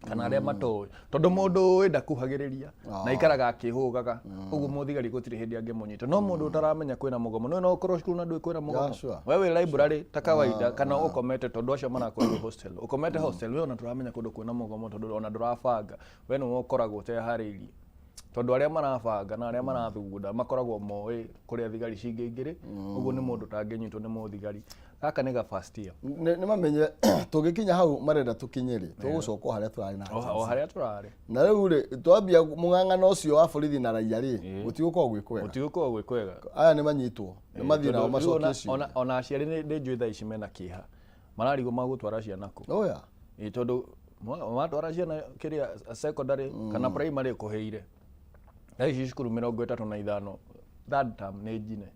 kana arĩa matoĩ, tondũ mũndũ ũĩ ndakuhagĩrĩria na aikaraga akĩhũgaga, ũguo mũthigari gũtirĩ hĩndĩ angĩmũnyita. No mũndũ ũtaramenya kwĩna mũgomo, no ũkorwo cukuru na ndũĩ kwĩna mũgomo, we wĩ library ta kawaida kana ũkomete, tondũ acio marakorirwo hostel, ũkomete hostel, we ona ndũramenya kũndũ kwĩna mũgomo, tondũ ona ndũrabanga, we nĩwe ũkoragwo ũteharĩirie, tondũ arĩa marabanga na arĩa marathugunda makoragwo moĩ kũrĩa thigari cingĩingĩrĩ, ũguo nĩ mũndũ ũtangĩnyitwo nĩ mũthigari. Gaka nĩ ga first year.
Nĩ mamenye tũgĩkinya hau marenda tũkinye rĩ, tũgũcoka o harĩa tũrarĩ na
O harĩa tũrarĩ.
Na rĩu rĩ, twambia mũng'ang'ano ũcio wa borithi na raia rĩ, gũtigũkorwo gwĩ kwega.
Gũtigũkorwo gwĩ kwega.
Aya nĩ manyitwo, nĩ mathiĩ nao
Tondũ rĩu
macokie ciũria.
Ona aciari nĩ njũĩ thaa ici mena kĩeha, mararigwo magũtwara ciana kũ.
Oya.
Ĩĩ, tondũ matwara ciana kĩrĩa secondary kana primary kũhĩire. Thaa ici cukuru 35 third term nĩ njine.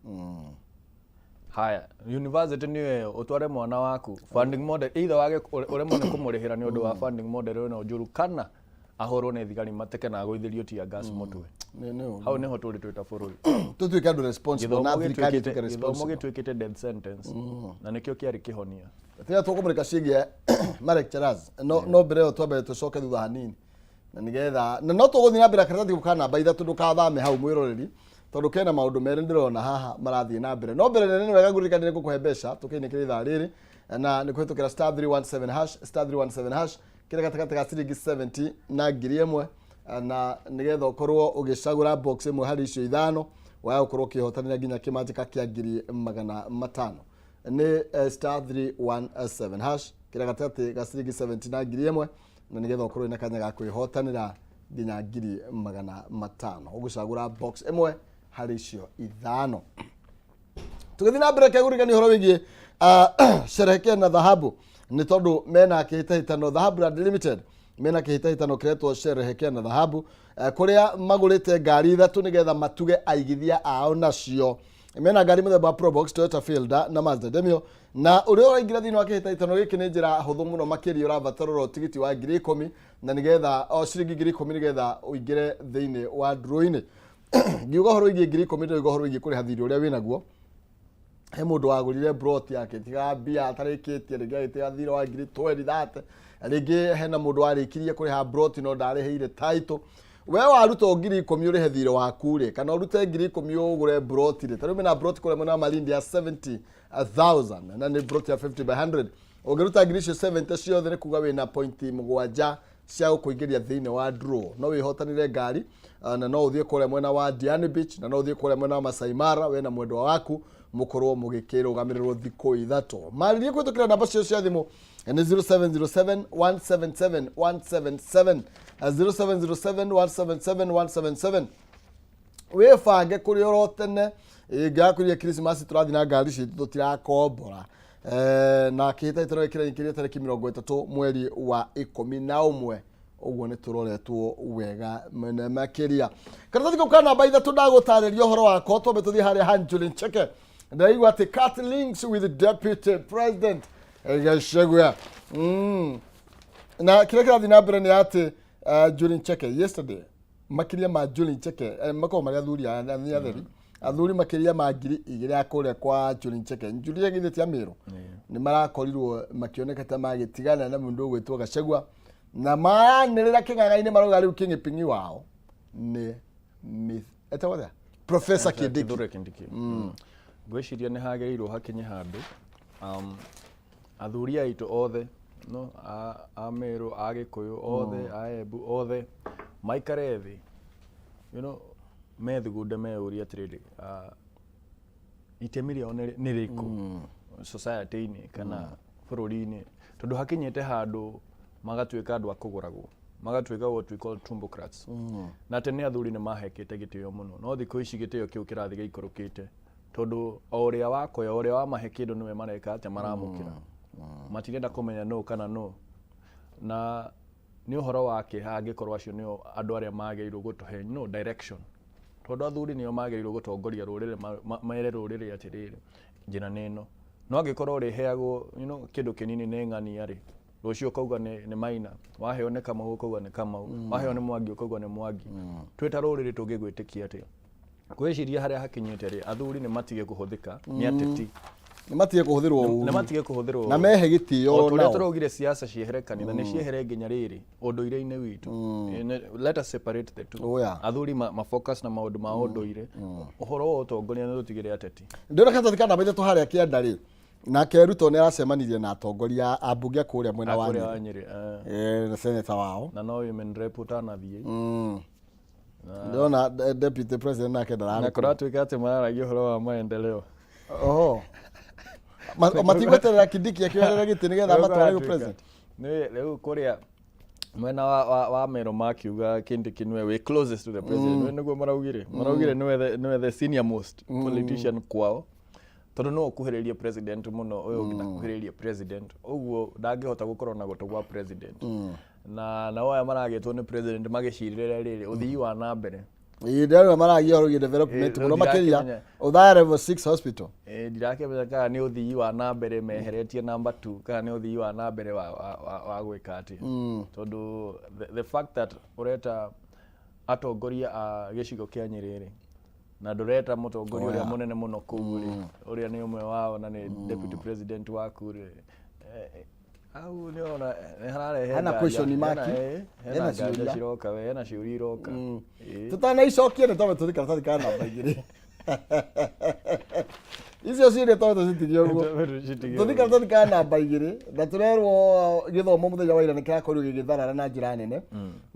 Haya, university nĩyo ĩyo ũtware mwana waku funding model, either wage ũremwo nĩ kũmũrĩhĩra nĩ ũndũ wa funding model ĩno njũru, kana ahũrwo nĩ thigari mateke na agũithĩrio tear gas mũtwe.
Nĩ ũru.
Hau nĩho tũrĩ twĩ ta bũrũri.
Tũtuĩke andũ responsible na
Gĩthomo
thirikari
gĩtuĩkĩte
ĩtuĩke
gĩthomo
responsible.
gĩtuĩkĩte death sentence, na nĩkĩo kĩarĩ kĩhonia.
Tiga tũkũmũrĩka ciĩgiĩ ma lecturers, no mbere ĩyo twambe tũcoke thutha hanini na nĩgetha na no tũgũthiĩ na mbere karatathi ka namba ithatũ, ndũkathame hau mwĩroreri, tondũ kena maũndũ merĩ ndĩrona haha marathiĩ na mbere. No mbere nene nĩ wega ngũririkanie nĩ ngũkũhe mbeca tũkĩinĩkĩra ithaa rĩrĩ, na nĩ kũhĩtũkĩra *317 hash, *317 hash, kĩrĩa gatagatĩ ga ciringi 70 na 1000, na nĩgetha ũkorwo ũgĩcagũra box ĩmwe harĩ icio ithano, waya gũkorwo ũkĩhotanĩra nginya kĩmanjĩka kĩa 500,000. Nĩ *317 hash, kĩrĩa gatagatĩ ga ciringi 70 na 1000, na nĩgetha ũkorwo wĩna kanya ga kwĩhotanĩra nginya 500,000, ũgũcagũra box ĩmwe harĩ icio ithano. Tũgĩthiĩ na mbere, kegũririkania ũhoro wĩgiĩ sherehekea na dhahabu, nĩ tondũ mena kĩhĩtahĩtano, Dhahabu Land Limited mena kĩhĩtahĩtano kĩretwo sherehekea na dhahabu, kũrĩa magũrĩte ngari ithatũ nĩgetha matuge aigithia ao nacio. Mena ngari mũthemba wa Probox, Toyota Fielder na Mazda Demio, na ũrĩa ũraingĩra thĩinĩ wa kĩhĩtahĩtano gĩkĩ nĩ njĩra hũthũ mũno makĩria. Ũrabatara oro tigiti wa 10,000 na nĩgetha o ciringi 10,000 nĩgetha ũingĩre thĩinĩ wa draw-inĩ. Ngiuga ũhoro wĩgiĩ 10,000, ndĩrauga ũhoro wĩgiĩ kũrĩha thirĩ ũrĩa wĩnaguo. He mũndũ wagũrire broti akĩtiga mbia atarĩkĩtie, rĩngĩ agĩtiga thirĩ wa ngiri 20 30, rĩngĩ hena mũndũ warĩkirie kũrĩha broti no ndarĩhĩire title. We waruta o 10,000 ũrĩhe thirĩ waku rĩ, kana ũrute 10,000 ũgũre broti rĩ, ta rĩu mena broti kũrĩa mwena wa Malindi ya 70,000, na nĩ broti ya 50 by 100. Ũngĩruta ngiri icio 70 ciothe, nĩ kuga wĩna pointi mũgwanja cia gũkũingĩria thĩinĩ wa draw, no wĩhotanĩre ngari, na no ũthiĩ kũrĩa mwena wa Diani Beach, na no ũthiĩ kũrĩa mwena wa Masai Mara we na mwendwa waku, mũkorwo mũgĩkĩrũgamĩrĩrwo thikũ ithatũ. Marĩrie kũhĩtũkĩra namba cio cia thimũ nĩ 0707 177 177, 0707 177 177. Wĩbange kũrĩ oro tene ngĩgakwĩria Christmas tũrathiĩ na ngari citũ, tũtirakombora. Na kĩhĩtahĩtano gĩkĩrĩkĩria tarĩki 30 mweri wa 11, ũguo nĩ tũroretwo wega mũno makĩria. Karatathi kau ka namba ithatũ ndagũtarĩria ũhoro wako, twambe tũthiĩ harĩa Hanjuli Ncheke. Ndaigua atĩ cut links with deputy president Gachagua. Na kĩrĩa kĩrathiĩ na mbere nĩ atĩ Julie Ncheke yesterday, makĩria ma Julie Ncheke, makoragwo marĩ athuri aya nĩ atheri, athuri makĩria ma 2000 a kũrĩa kwa Julie Ncheke, Julie githĩ ti Amĩrũ, nĩ marakorirwo makĩoneka ta magĩtigana na mũndũ ũgwĩtwo Gachagua, na maranĩrĩra kĩng'ang'a-inĩ marauga rĩu kĩng'ĩping'i wao nĩ etagwo atĩa, Professor Kindiki.
Kithure Kindiki. Ngwĩciria nĩ hagĩrĩirwo hakinye handũ athuri aitũ othe, no a Meru, a Gĩkũyũ othe, a Embu othe maikare thĩ, Methugunde meyũrie atĩrĩrĩ, itemi rĩao nĩ rĩrĩkũ society-inĩ kana bũrũri-inĩ, tondũ hakinyĩte handũ magatuĩka andũ a kũgũragwo, magatuĩka what we call tumbocrats. Na tene athuri nĩ mahekĩte gĩtĩo mũno, no thikũ ici gĩtĩo kĩu kĩrathiĩ gĩikũrũkĩte, tondũ o ũrĩa wakoya, o ũrĩa wamahe kĩndũ nĩwe mareka atĩa, maramũkĩra. Matirenda kũmenya nũ kana nũ. Na nĩ ũhoro wa kĩeha angĩkorwo acio nĩo andũ arĩa magĩrĩirwo gũtũhe no direction, tondũ athuri nĩo magĩrĩirwo gũtongoria rũrĩrĩ, mere rũrĩrĩ atĩrĩrĩ, njĩra nĩ ĩno. No angĩkorwo ũrĩheagwo kĩndũ kĩnini nĩ ng'ania rĩ, rũciũ ũkauga nĩ Maina, waheo nĩ Kamau ũkauga nĩ Kamau, waheo nĩ Mwangi ũkauga nĩ Mwangi. Twĩ ta rũrĩrĩ tũngĩgwĩtĩkia atĩa? Ngwĩciria harĩa hakinyĩte rĩ, athuri nĩ matige kũhũthĩka nĩ ateti.
Nĩ matige kũhũthĩrwo ũru.
Nĩ matige kũhũthĩrwo
Na mehe gĩtĩo.
O tũrĩa
nao.
Tũraugire siasa ciehere kanitha, nĩ ciehere nginya rĩrĩ ũndũire-inĩ witũ. Let us separate the two.
Oh, yeah.
Athuri ma focus na maũndũ ma ũndũire, ũhoro wa ũtongoria nĩ tũtigĩre ateti.
Ndĩrona karatathi ka namba 3 harĩa kĩanda rĩ, nake Ruto nĩ aracemanirie na atongoria ambunge a kũrĩa mwena wa
kũrĩa wa
Nyĩrĩ.
Nyĩrĩ,
Na seneta wao.
Na no women rep ũtanathiĩ.
Ndĩrona deputy president nake
na
ndararĩ.
Kũratuĩka atĩ mararagia ũhoro wa maendeleo.
Oho. Matigweterera Kindiki akĩoerera gĩtĩ nĩgetha
Rĩu
matware gwĩ
kũratuĩka.
president.
Nĩ rĩu kũrĩa mwena wa Meru makiuga Kindiki nĩwe wĩ closest to the president. We nĩguo maraugire nĩwe the senior most politician kwao, tondũ no ũkuhĩrĩrie president mũno, ũyũ ũngĩ ndakuhĩrĩrie president, ũguo ndangĩhota gũkorwo na gũtũ gwa president. Na nao aya maragĩtwo nĩ president magĩcirĩre rĩrĩ ũthii wa na mbere.
Ĩĩ, ndĩrona maragia ũhoro wĩgiĩ development
Ĩĩ,
mũno makĩria
ndirakĩmenya.
Othaya level 6 hospital.
Ndirakĩmenya kana nĩ ũthii wa na mbere meheretie number 2 kana nĩ ũthii wa na mbere wa gwĩka atĩa, tondũ the fact that ũreta atongoria a gĩcigo kĩa Nyĩrĩ rĩ, na ndũreta mũtongoria ũrĩa mũnene mũno kũu rĩ, ũrĩa nĩ ũmwe wao na nĩ deputy president waku rĩ, hau nĩ ũrona nĩ hararehe
Hena
nganja.
question mark.
Hena
Hena
nganja
ciũria.
ciroka we, hena ciũria iroka.
Tũtanaicokia nĩ twambe tũthi karatathi ka namba 2. Icio ciũria twambe tũcitigie ũguo.
Twambe tũcitige
Tũthi
ũguo.
karatathi ka namba 2, na tũrerwo gĩthomo mũthenya wa ira nĩ kĩrakorirwo gĩgĩtharara na njĩra nene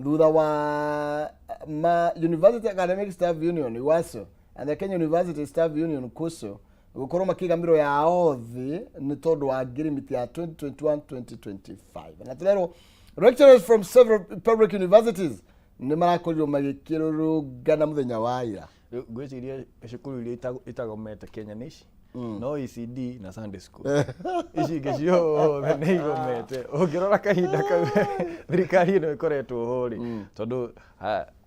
thutha wa ma University Academic Staff Union, UASU, and the Kenya University Staff Union, KUSU, gũkorwo makĩiga mĩro yao thĩ nĩ tondũ wa ngirimiti ya 2021-2025. Na tũrerwo lecturers from several public universities nĩ marakorirwo magĩkĩrũrũngana mũthenya wa ira.
Rĩu ngwĩciria cukuru iria itagomete Kenya nĩ ici no ECD na Sunday school. Ici ingĩ ciothe nĩ igomete ũngĩrora kahinda kau thirikari ĩno ĩkoretwo ho rĩ, tondũ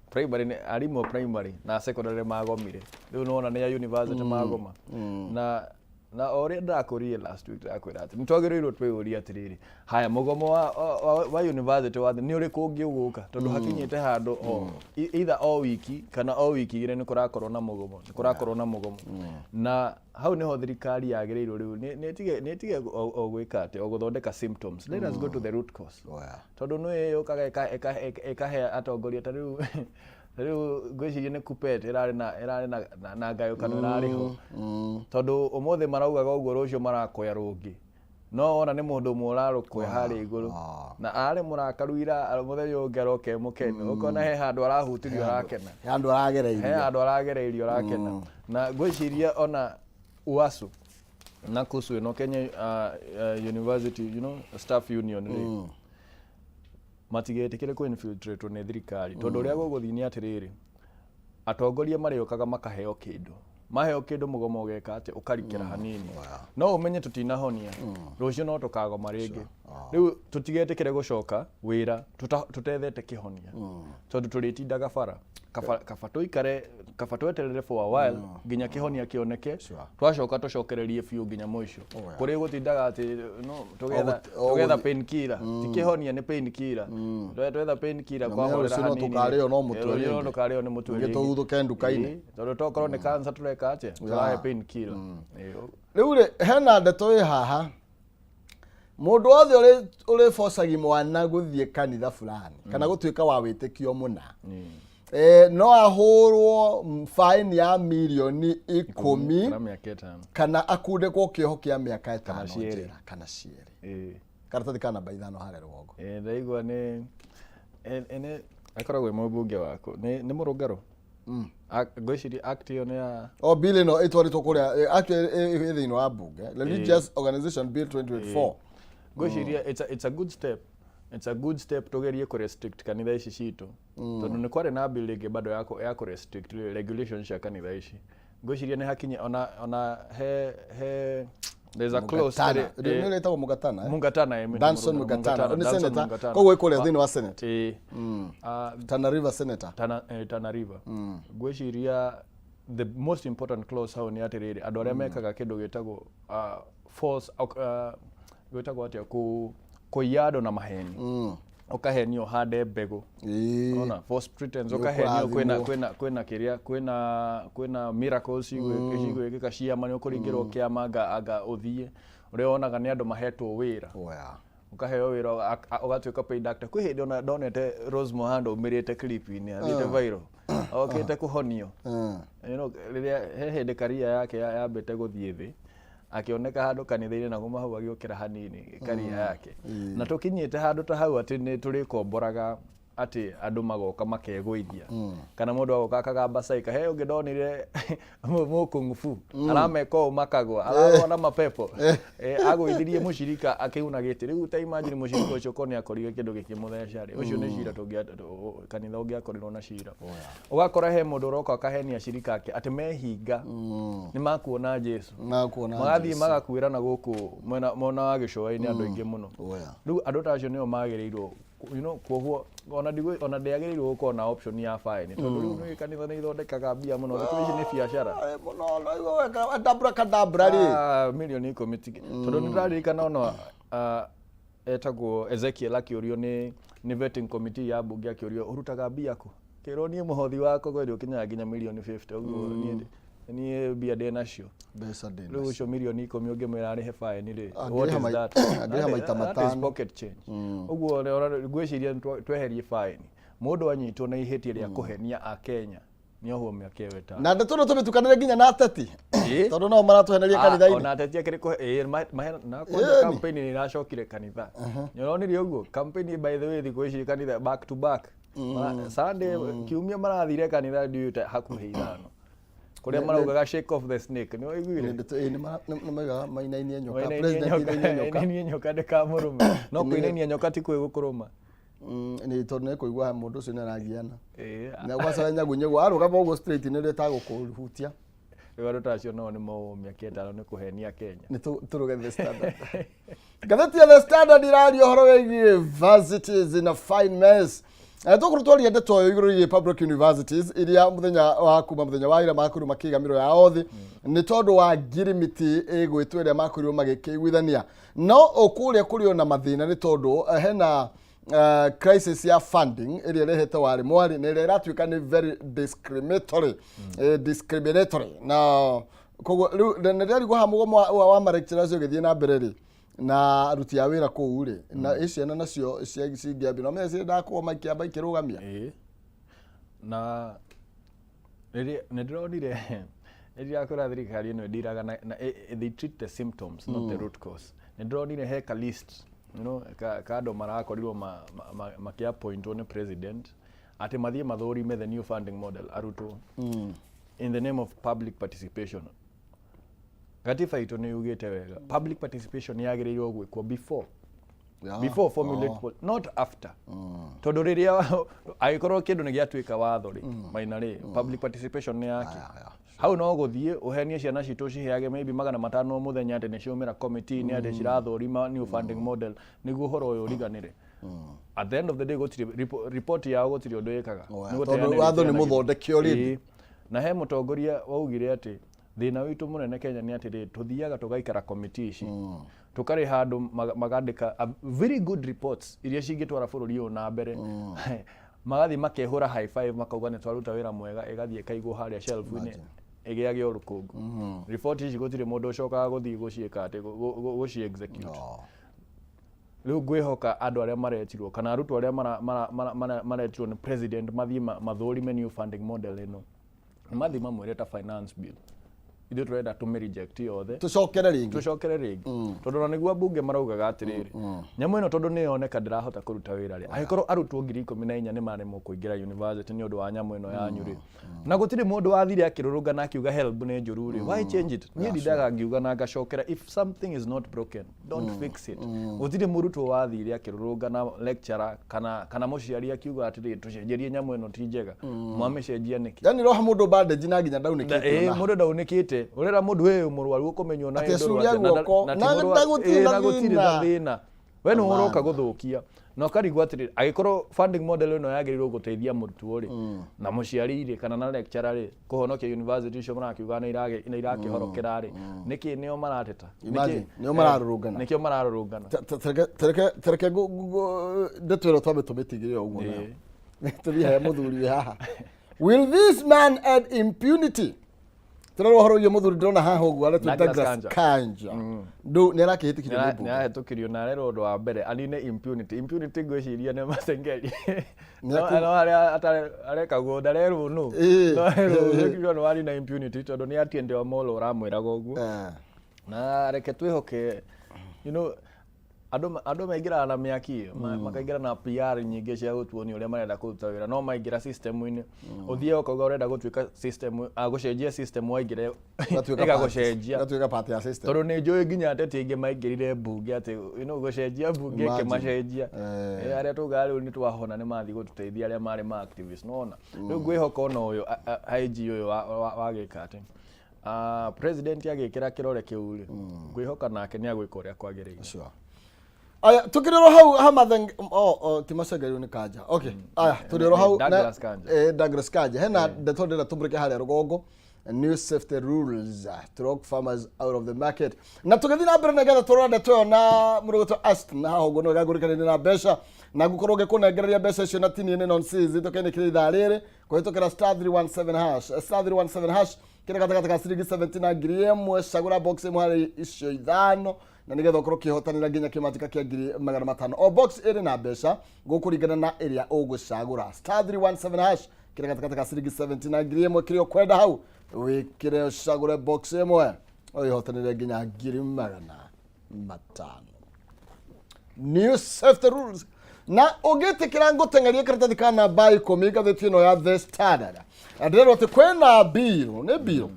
primary arimũ a primary na secondary magomire, rĩu nĩwona nĩ a university magoma. Na o ũrĩa ndakũrire last week, ndakwĩra atĩ nĩ twagĩrĩirwo twĩyũrie atĩrĩrĩ, haya, mũgomo wa university wa nĩ ũrĩkũ ũngĩ ũgũka, tondũ hakinyĩte handũ o either o wiki kana o wiki 2 nĩ kũrakorwo na mũgomo, nĩ kũrakorwo na mũgomo. Na hau nĩho thirikari yagĩrĩirwo rĩu nĩ ĩtige o gwĩka atĩ o gũthondeka symptoms. Let us go to the root cause, tondũ nĩ yũkaga ĩkahe atongoria. Ta rĩu ngwĩciria nĩ KUPPET ĩrarĩ na ngayũkano ĩrarĩ ho, tondũ ũmũthĩ maraugaga ũguo, rũciũ marakoya rũngĩ. No wona nĩ mũndũ ũmwe ũrarũkoya harĩa igũrũ na arĩ mũrakaru ira, mũthenya ũngĩ aroka e mũkenu, ũkona he handũ arahutirio arakena.
He handũ
he
aragereirio.
Handũ aragereirio arakena. Na ngwĩciria ona UASU na KUSU ĩno, Kenya University Staff Union rĩ, matigetĩkĩre kũ infiltrate nĩ thirikari, tondũ ũrĩa gũgũthiĩ nĩ atĩrĩrĩ, atongoria marĩũkaga makaheo kĩndũ, maheo kĩndũ, mũgomo ũgeka atĩ ũkarikĩra hanini. No ũmenye tũtinahonia, rũciũ no tũkagoma rĩngĩ. Rĩu tũtigetĩkĩre gũcoka wĩra tũtethete kĩhonia, tondũ tũrĩtindaga bara. Kaba tũikare, kaba tweterere for a while nginya kĩhonia kĩoneke. Twacoka tũcokererie biũ nginya mũico. Kũrĩ gũtindaga atĩ no tũgetha tũgetha pain killer, ti kĩhonia, nĩ pain killer. Twetha pain killer
Na
kwahorera
rũciũ no
hanini.
tũkarĩo no mũtwe
Rũciũ no
rĩngĩ.
tũkarĩo nĩ mũtwe
Rĩngĩ
rĩngĩ.
tũguthũke nduka-inĩ.
Tondũ tokorwo nĩ cancer tũreka atĩa, tũrahe pain killer.
Rĩu rĩ, hena ndeto ĩ haha, mũndũ wothe ũrĩbocagi mwana gũthiĩ kanitha fulani kana gũtuĩka wa wĩtĩkio mũna, no ahũrwo faini ya mirioni 10
kana mĩaka 5
kana akundĩkwo kĩoho kĩa mĩaka 5
cierĩ.
Njera kana cierĩ. Karatathi ka namba 5 harĩa rũgongo.
Ndaigua nĩ akoragwo e mũmbunge waku, nĩ mũrũngarũ. Ngwĩciria act ĩyo nĩ ya
O bill ĩno ĩtwarĩtwo kũrĩa actually ĩ thĩinĩ wa bunge, Religious Organization Bill 2024.
Ngwĩciria it's a good step, it's a good step tũgerie kũ restrict kanitha ici citũ, tondũ nĩ kwarĩ na bill ĩngĩ bado ya kũ restrict regulation cia kanitha ici. Ngwĩciria nĩ hakinye ona he there's a clause
Mungatana. Nĩ ĩtagwo Mungatana, eh?
Mungatana,
Danson Mungatana nĩ
Danson
senator.
Mungatana.
Koguo ĩkũrĩa thĩinĩ wa Senate.
Ĩĩ.
Tana River senator.
Tana River. Ngwĩciria the most important clause hau nĩ atĩrĩrĩ, andũ arĩa mekaga kĩndũ gĩtagwo false, gwĩtagwo atĩa, kũiya andũ na maheni, ũkahenio ũhande mbegũ. Ona false pretense, ũkahenio kwĩna
Nĩũkũrathimwo.
Kwĩna kĩrĩa, kwĩna miracles cigwĩkĩka, ciama, nĩ ũkũringĩrwo kĩama anga ũthiĩ ũrĩa wonaga nĩ andũ mahetwo wĩra.
Oya.
Ũkaheo wĩra ũgatuĩka paid actor. Kwĩ hĩndĩ ona ndonete Rose Muhando umĩrĩte clip-inĩ athiĩte viral okĩte kũhonio. Rĩrĩa he hĩndĩ career yake yambĩte gũthiĩ thĩ, akĩoneka handũ kanitha-inĩ na kuma hau agĩũkĩra hanini career yake. Na tũkinyĩte handũ ta hau atĩ nĩ tũrĩkomboraga atĩ andũ magoka makegũithia, kana mũndũ agoka akagamba caika. He ũngĩ ndonire mũkungfu arameka ũũ makagwa, ararũa na mapepo. Agũithirie mũcirika akĩuna gĩtĩ. Rĩu ta imagine mũcirika ũcio korwo nĩ akorire kĩndũ gĩkĩmũtheca rĩ, ũcio nĩ cira kanitha ũngĩakorirwo na cira. Ũgakora he mũndũ ũroka akahenia acirika ake atĩ mehinga nĩ makuona Jesu.
Makuona
Magathiĩ
Jesu.
magakuĩra na gũkũ mwena wa gĩcũa-inĩ andũ aingĩ mũno.
Oya.
Rĩu andũ ta acio nĩo magĩrĩirwo kuohwo. Ona ndĩagĩrĩirwo gũkorwo na option ya fine, tondũ rĩu nĩ kanitha nĩ ithondekaga mbia mũno thikũ ici, nĩ biacara.
Mũno no igua adabra kadabra rĩ.
Ah, mirioni 10 tondũ nĩ ndĩraririkana ona etagwo Ezekiel akĩũrio nĩ vetting committee ya bunge, akĩũrio, "Ũrutaga mbia kũ?" Kĩrwo, "Niĩ mũhothi wakwa kweri ũkinyaga nginya mirioni 50, ũguo niĩ mbia ndĩ nacio."
Mbeca ndĩ
Rĩu ũcio mirioni 10 ũngĩmwĩra arĩhe fine rĩ,
Angĩrĩha
what is that?
Angĩrĩha maita
That is
matano.
pocket change. Ũguo ngwĩciria nĩ tweherie fine. Mũndũ anyitwo na ihĩtia rĩa kũhenia Akenya nĩ ohwo mĩaka ĩyo 5.
Na ndeto no tũmĩtukanĩre nginya na ateti, tondũ nao maratũheneria kanitha-inĩ.
Ona ateti akĩrĩ kũhe ĩĩ, na kwanja campaign nĩ iracokire kanitha. Nĩ ũronire ũguo campaign, by the way, thikũ ici kanitha back to back. Sunday, kiumia marathire kanitha ndiũĩ hakuhĩ ithano kũrĩa maraugaga, "Shake off the snake." Nĩ waiguire?
Nĩ ndeto ĩĩ, nĩ maugaga mainainie nyoka.
Mainainie
President
nyoka,
inainie nyoka.
Mainainie nyoka ndĩkamũrũme, no kũinainia nyoka ti kwĩ gũkũrũma.
Nĩ tondũ nĩ kũigua mũndũ ũcio nĩ aragiana.
Ĩĩ.
Na gwaca nyagunyegu arũgama ũguo straight nĩ ũrĩa ĩtagũkũhutia.
Rĩu andũ ta acio nao nĩ mowo mĩaka 5 nĩ kũhenia Kenya.
Nĩ tũrũge The Standard. Ngathĩti ya The Standard iraria ũhoro wĩgiĩ universities in a fine mess. Tũkorwo twaria ndeto ĩyo igũrũ rĩgiĩ public universities iria mũthenya wa kuma mũthenya wa ira makorirwo makĩiga mĩro yao thĩ nĩ tondũ wa ngirimiti ĩgwĩtwo ĩrĩa makorirwo magĩkĩiguithania. No kũrĩa kũrĩ ona mathĩna nĩ tondũ hena crisis ya funding ĩrĩa ĩrehete warĩ mwarĩ na ĩrĩa ĩratuĩka nĩ very discriminatory, na koguo rĩu na ndĩrarigwo haha mũgomo wa ma lecturers ũgĩthiĩ na mbere rĩ, na aruti a wĩra kũu rĩ, na ĩ ciana nacio cingĩambia no menya ciendaga kũgoma ikĩamba ikĩrũgamia.
Ĩĩ, na rĩrĩa nĩ ndĩronire rĩrĩa kwĩra thirikari ĩno ĩndiraga na they treat the symptoms, not the root cause. Nĩ ndĩronire he ka list ka andũ marakorirwo makĩappointwo nĩ president atĩ mathiĩ mathũrime the new funding model, arutwo, in the name of public participation. Gatiba itũ nĩ yugĩte wega public participation yagĩrĩirwo gwĩkwo before before formulate not after, tondũ rĩrĩa angĩkorwo kĩndũ nĩ gĩatuĩka watho rĩ, maina rĩ, public participation nĩ yake? Hau no gũthiĩ ũhenie ciana citũ ciheage maybe 500 o mũthenya atĩ nĩ ciaumĩra committee-inĩ atĩ cirathũrima new funding model nĩguo ũhoro ũyũ ũriganĩre. At the end of the day gũtirĩ report yao, gũtirĩ ũndũ ĩkaga.
Oh, yeah.
Nĩ
Tondũ
gũteanĩria
watho nĩ
iteanagĩria.
mũthondeke already.
Ĩĩ. Na he mũtongoria waugire atĩ thĩna witũ mũnene Kenya nĩ atĩrĩrĩ, tũthiaga tũgaikara committee ici, tũkarĩha andũ magandĩka very good reports iria cingĩtwara bũrũri ũyũ na mbere, magathiĩ makehũra high five, makauga nĩ twaruta wĩra mwega, ĩgathiĩ ĩkaigwo harĩa shelf-inĩ ĩgĩage o rũkũngũ. Report ici gũtirĩ mũndũ ũcokaga gũthiĩ gũciĩka atĩ gũci execute.
No.
Rĩu ngwĩhoka andũ arĩa maretirwo kana arutwo arĩa maretirwo nĩ president mathiĩ mathũrime new funding model ĩno, mathiĩ mamwĩre ta finance bill. Ithuĩ tũrenda tũmĩ reject yothe,
Tũcokere rĩngĩ.
Tũcokere rĩngĩ, tondũ ona nĩguo ambunge maraugaga atĩrĩrĩ, nyamũ ĩno tondũ nĩ yoneka ndĩrahota kũruta wĩra rĩ, angĩkorwo arutwo 14,000 nĩ maremwo kũingĩra university nĩ ũndũ wa nyamũ ĩno yanyu rĩ, na gũtirĩ mũndũ wathire akĩrũrũngana akiuga HELB nĩ njũru rĩ, why change it? Niĩ ndindaga ngiuga na ngacokera, if something is not broken, don't fix it. Gũtirĩ mũrutwo wathire akĩrũrũngana, lecturer kana mũciari akiuga atĩrĩrĩ, tũcenjerie nyamũ ĩno, ti njega. Mwamĩcenjia nĩkĩ?
Yani roha mũndũ bandage na nginya ndaunĩkĩte.
Ĩĩ, mũndũ ndaunĩkĩte. Ũrera mũndũ ũyũ mũrwaru ũkũmenywo na
Atĩ
ĩ
acuria
ndũrũ atĩa,
guoko,
na ti
na
mũrwaru-
na gũtirĩ
ĩĩ,
na
na gũtirĩ na
thĩna.
Thĩna. We nĩ ũroka gũthũkia na ũkarigwo atĩrĩrĩ, angĩkorwo funding model ĩno yagĩrĩirwo gũteithia mũrutwo rĩ, na mũciari rĩ, kana na lecturer rĩ, kũhonokia university icio marakiuga nĩ irakĩhorokera rĩ, nĩkĩ nĩo marateta?
Imagine, nĩo mararũrũngana.
Nĩkĩo mararũrũngana.
Tereke ndeto ĩno twambe tũmĩtigĩre ũguo nayo. Tũthiĩ he mũthuri wĩ haha. Will this man add impunity? Tũrerwo ũhoro ũyũ mũthuri ndĩrona haha ũguo aretwo
Douglas
Douglas Kanja. Ndũ nĩ arakĩhĩtũkirio nĩ mbunge.
Nĩ arahĩtũkirio na arerwo ũndũ wa mbere anine impunity. Impunity ngwĩciria nĩ Masengeli.
Nĩ
No no harĩa arekagwo ndarerwo nũ. No arerwo nĩ warina impunity tondũ nĩ Atieno Amollo ũramwĩraga ũguo. Na reke twĩhoke, andũ maingĩraga na mĩaki ĩyo, makaingĩra na PR nyingĩ cia gũtuonia ũrĩa marenda kũruta wĩra, no maingĩra system-inĩ, ũthiĩ ũkauga ũrenda gũtuĩka system, gũcenjia system, waingĩra ĩgagũcenjia.
Gatuĩka part ya system.
Tondũ nĩ njũĩ nginya ateti aingĩ maingĩrire mbunge atĩ gũcenjia mbunge
Imagine.
ĩkĩmacenjia. Arĩa tugaga rĩu nĩ twahona nĩ mathiĩ gũtũteithia, arĩa marĩ ma activist nona rĩu ngwĩhoka ona ũyũ IG ũyũ wagĩka atĩ president agĩkĩra kĩrore kĩu rĩ, ngwĩhoka nake nĩ agwĩka ũrĩa kwagĩrĩire.
Sure. Aya, tukirero hau hamatheng oh, ti Macengerio, nĩ Kanja. Okay. Aya, tũrĩ oro hau
Douglas Kanja.
Douglas Kanja. Hena ndeto ndĩrenda tũmũrĩke harĩa rũgongo. New safety rules to lock farmers out of the market. Na tũgĩthiĩ na mbere nĩgetha tũrora ndeto ĩyo na mũrũgũtũ Aston haha ũguo nĩ wega ngũrĩkanĩrie na mbeca na ngũkorwo ngĩkũnengereria mbeca icio na tinie nĩ nonsense tũkenĩkĩria ithaa rĩrĩ kũhĩtũkĩra *317 hash, *317 hash, kĩrĩ gatagatĩ ka ciringi 70 na 1000. Cagũra box ĩmwe harĩ icio ithano na nĩgetha ũkorwo ũkĩhotanĩra nginya kĩmanjĩka kĩa 500,000. O box ĩrĩ na mbeca gũkũringana na ĩrĩa ũgũcagũra. *317 hash, kĩrĩ gatagatĩ ka ciringi 70 na 1000. Kĩrĩa ũkwenda hau wĩkĩre, ũcagũre box ĩmwe, ũĩhotanĩre nginya 500,000. New safety rules, na ũngĩtĩkĩra ngũteng'erie karatathi ka namba 10 ngathĩti ĩno ya The Standard. Na ndĩrerwo atĩ kwĩna bill, nĩ bill.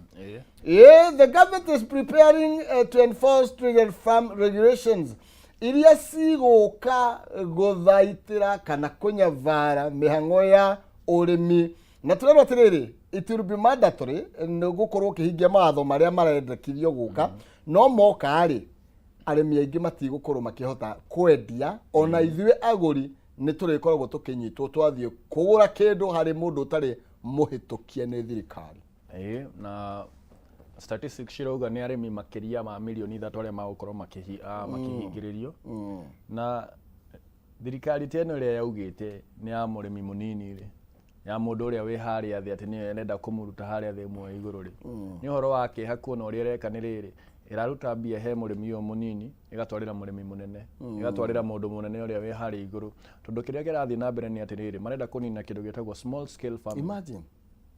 Yeah, the government is preparing to enforce stringent farm regulations iria cigũka gũthaitĩra kana kũnyabara mĩhang'o ya ũrĩmi, na tũrerwo atĩrĩrĩ, it will be mandatory nĩ gũkorwo ũkĩhingia mawatho marĩa marendekithio gũka, no moka rĩ, arĩmi aingĩ matigũkorwo makĩhota kwendia, ona ithuĩ agũri nĩ tũrĩkoragwo tũkĩnyitwo twathiĩ kũgũra kĩndũ harĩ mũndũ ũtarĩ mũhĩtũkie nĩ thirikari.
Ĩĩ, na statistics cirauga nĩ arĩmi makĩria ma mirioni 3 arĩa magũkorwo makĩhingĩrĩrio. Na thirikari ta ĩno ĩrĩa yaugĩte nĩ ya mũrĩmi mũnini rĩ, ya mũndũ ũrĩa wĩ harĩa thĩ, atĩ nĩyo ĩrenda kũmũruta harĩa thĩ ĩmwe igũrũ rĩ, nĩ ũhoro wa kĩeha kuona ũrĩa ĩreka. Nĩ rĩrĩ, ĩraruta mbia he mũrĩmi ũyũ mũnini, ĩgatwarĩra mũrĩmi mũnene, ĩgatwarĩra mũndũ mũnene ũrĩa wĩ harĩa igũrũ, tondũ kĩrĩa kĩrathiĩ na mbere nĩ atĩrĩrĩ, marenda kũnina kĩndũ gĩtagwo small scale farming.
Imagine.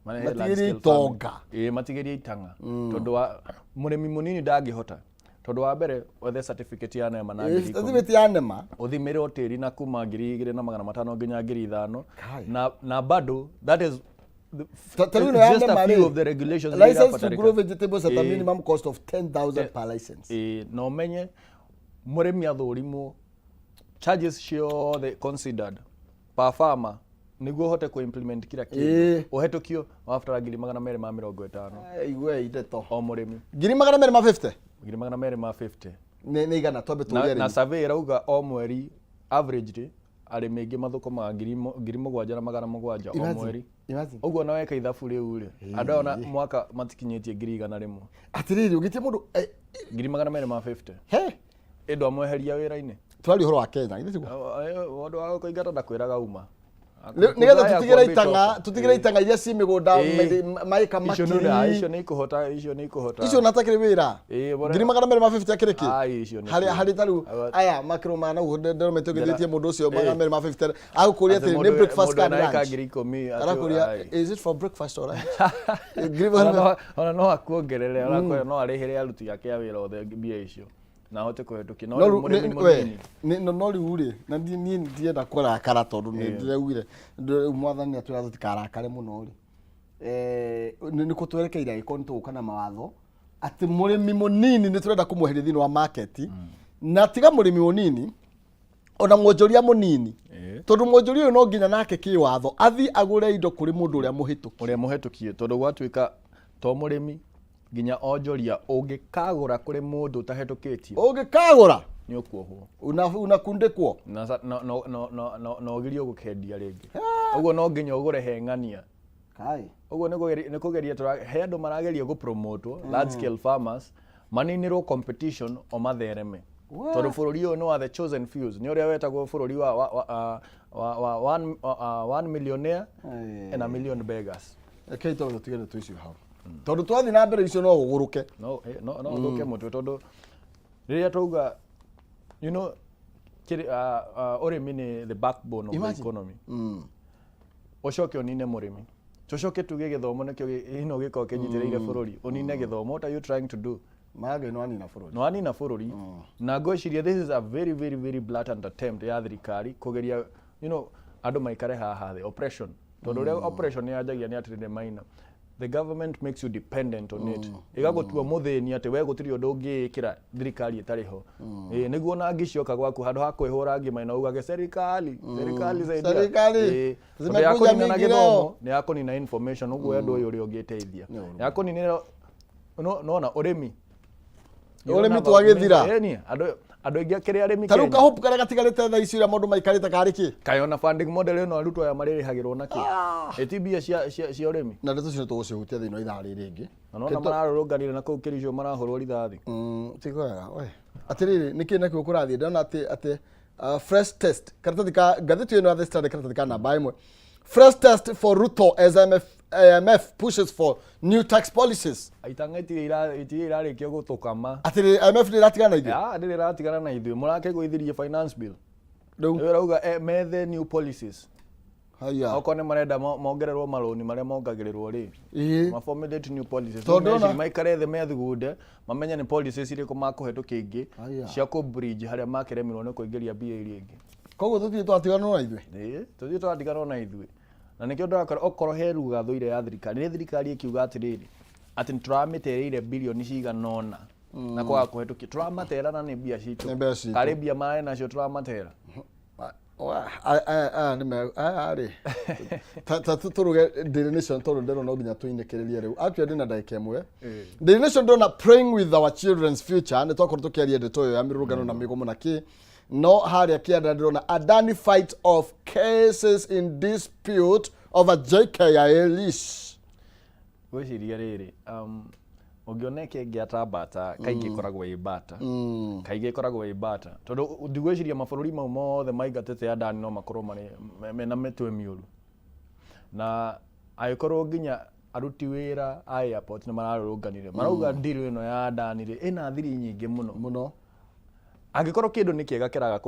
Marehe large
Matigĩrie
scale farming.
itonga.
Ĩĩ, matigĩrie itang'a, tondũ wa mũrĩmi mũnini ndangĩhota, tondũ wa mbere wethe certificate ya NEMA na 10,000.
Certificate ya NEMA.
Ũthimĩrwo tĩri na kuma 2500 nginya 5000.
Kai.
Na bado that is
Ta rĩu ĩno ya
just a
NEMA
few
rĩ,
of the regulations iria
license to
irabatarĩka.
grow vegetables at a minimum cost of 10,000 per license.
Ĩĩ, na ũmenye mũrĩmi athũrimwo, charges ciothe considered per farmer, nĩguo ũhote kũ-implement kila kĩndũ, ũhetũkio, wabatara 250,000.
Igwe ndeto.
O mũrĩmi.
250,000.
250,000.
Nĩ igana twambe tũrie
Na
arĩmi.
Survey ĩrauga o mweri average arĩmi aingĩ mathũkũmaga 7700 o
Imagine,
mweri.
imagine.
Ũguo na weka ithabu rĩu rĩ, andũ aya ona mwaka matikinyĩtie 100,000.
Atĩrĩrĩ, ũngĩtia mũndũ
250,000.
He.
Ĩndũ amweheria wĩra-inĩ.
Tũraria ũhoro wa Kenya, githĩ tiguo?
Ũndũ wa kũingata ndakwĩraga uma.
Nĩgetha
Kũraya
tũtigĩre
kwambĩte
itang'a
ũko.
tũtigĩre itang'a iria ci mĩgũnda maĩka
Icio nĩ- ah,
makiri
icio nĩ ikũhota, icio nĩ ikũhota.
Icio natakĩrĩ wĩra.
Ĩĩ,
250,000 akĩrĩ kĩ?
Ai, icio nĩ
Harĩ
kĩ?
harĩ ta rĩu aya makĩrũma na ũguo ndĩromete ũgĩthĩtie mũndũ ũcio 250 agũkũria
Atĩ
atĩrĩ nĩ breakfast
mũndũ
kana
ena ĩka
lunch?
10,000 atĩ-
Arakũria,
ai.
is it for breakfast or lunch? Ngiri
Ona
magana
ona no akuongerere, ona no arĩhĩre aruti ake a wĩra othe mbia icio na ahote kũhetũkia, no
no
rĩu
rĩu
mũrĩmi
we,
mũnini.
no rĩu rĩ, na niĩ ndienda kũrakara tondũ nĩ ndĩraugire rĩu mwathani atwĩra tũtikarakare mũno rĩ. Nĩ kũ twerekeire angĩkorwo nĩ tũgũka na mawatho atĩ mũrĩmi mũnini nĩ tũrenda kũmweheria thĩinĩ wa market, na tiga mũrĩmi mũnini, ona mwonjoria mũnini, tondũ mwonjoria ũyũ no nginya nake kĩwatho athiĩ agũre indo kũrĩ mũndũ ũrĩa mũhĩtũki.
Ũrĩa mũhetũkie, tondũ gwatuĩka to mũrĩmi, nginya onjoria ũngĩkagũra kũrĩ mũndũ ũtahetũkĩtio,
ũngĩkagũra
nĩ ũkuohwo.
Unakundĩkwo.
Na na ũgirio gũkendia rĩngĩ. Ũguo no nginya ũgũre he ng'ania.
Kai.
Ũguo nĩ kũgeria he andũ marageria gũpromotwo, large scale farmers maninĩrwo competition o mathereme, tondũ bũrũri ũyũ nĩ wa the chosen few, nĩ ũrĩa wetagwo bũrũri wa one millionaire and a million beggars.
Rekei tondũ tũtige ndeto icio hau, tondũ twathiĩ na mbere icio no ũgũrũke.
No ũthũke mũtwe, tondũ rĩrĩa twauga ũrĩmi nĩ the backbone of the
Imagine.
economy, ũcoke ũnine mũrĩmi, tũcoke tuge gĩthomo nĩkĩo ino gĩkoragwo kĩnyitĩrĩire bũrũri, ũnine gĩthomo, what are you trying to do?
Mage no anina bũrũri.
No anina bũrũri. Na ngwĩciria this is a very, very, very blatant attempt ya thirikari kũgeria andũ maikare haha thĩ, oppression, tondũ ũrĩa oppression yanjagia nĩ atĩrĩrĩ, maina the government makes you dependent on it, ĩgagũtua mũthĩni atĩ we gũtirĩ ũndũ ũngĩĩkĩra thirikari ĩtarĩ ho. Ĩĩ, nĩguo ona ngicioka gwaku, handũ ha kwĩhũra ngima ĩno ugage, "Serikali, serikali, saidia."
Serikali,
Ĩĩ, tondũ
zimekuja
yakũnina na
mingi
gĩthomo
leo.
nĩ yakũnina information, ũguo andũ ũyũ ũrĩa ũngĩteithia yakũninĩra no nona ũrĩmi.
Ũrĩmi twagĩthira.
Ĩni, andũ aingĩ akĩrĩ arĩmi
Ta rĩu
Kenya.
kahopu karĩa gatigarĩte thaa ici ũrĩa maũndũ maikarĩte karĩ kĩ?
Kaĩ ona funding model ĩno arutwo aya marĩrĩhagĩrwo nakĩ ĩti mbia cia ũrĩmi?
Na ndeto icio nĩtũgũcihutia thĩinĩ wa ithaa rĩrĩ rĩngĩ.
Na nona mararũrũnganire na kũu Kericho marahũrwo rithathi.
Ti kwega we. Atĩrĩrĩ, nĩkĩ nakĩo kũrathiĩ? Ndĩrona atĩ fresh test, karatathi ka ngathĩti ĩno ya The Standard, karatathi ka namba 1, fresh test for Ruto as IMF pushes for new tax policies.
Itanga itirĩ irarĩkia gũtũkama.
Atĩrĩrĩ, IMF nĩ ĩratigana na ithuĩ?
Ah, ndĩrĩ ĩratigana na ithuĩ, mũrakĩgũithirie finance bill.
Rĩu
Rĩu ĩrauga methe new policies.
Haya.
Okorwo nĩ marenda mongererwo marũni marĩa mongagĩrĩrwo rĩ, maformulate new policies.
Tondũ
Rĩu meciria maikare thĩ methugunde mamenye nĩ policies irĩkũ makũhetũkia ingĩ
Haya.
cia kũ bridge harĩa makĩremirwo nĩ kũingĩria mbia iria ingĩ.
Koguo tũtirĩ twatiganwo na ithuĩ.
Ĩĩ, tũthiĩ tũratiganwo na ithuĩ, na nĩkĩo ndĩrakora okorwo he ruga thũire ya thirikari, nĩ thirikari ĩkiuga atĩrĩrĩ, atĩ nĩtũramĩtereire birioni cigana ũna na kwaga kũhetũkia tũramatera, na nĩ mbia citũ.
Nĩ mbia citũ.
Karĩ mbia marĩ nacio tũramatera.
Aya nĩ aya rĩ, ta tũruge Daily Nation, tondũ ndĩrona no nginya tũinĩkĩrĩrie rĩu. Actually ndĩna ndagĩka 1. Daily Nation ndĩrona "Praying with our children's future". Nĩ twakorwo tũkĩaria ndeto ĩyo ya mĩrũrũngano na mĩgomo na kĩ, no harĩa kĩanda ndĩrona "Adani fight off cases in dispute over JKIA lease".
Gwĩciria rĩrĩ, ũngĩona ĩkĩngĩa ta mbata, kaingĩ ĩkoragwo ĩ mbata, kaingĩ ĩkoragwo ĩ mbata, tondũ ndigwĩciria mabũrũri mau mothe maingatĩte Adani no makorwo marĩ mena mĩtwe mĩũru, na angĩkorwo nginya aruti wĩra a airport nĩ mararũrũnganire marauga deal ĩno ya Adani rĩ, ĩna thiri nyingĩ mũno.
Mũno.
Angĩkorwo kĩndũ nĩ kĩega kĩraga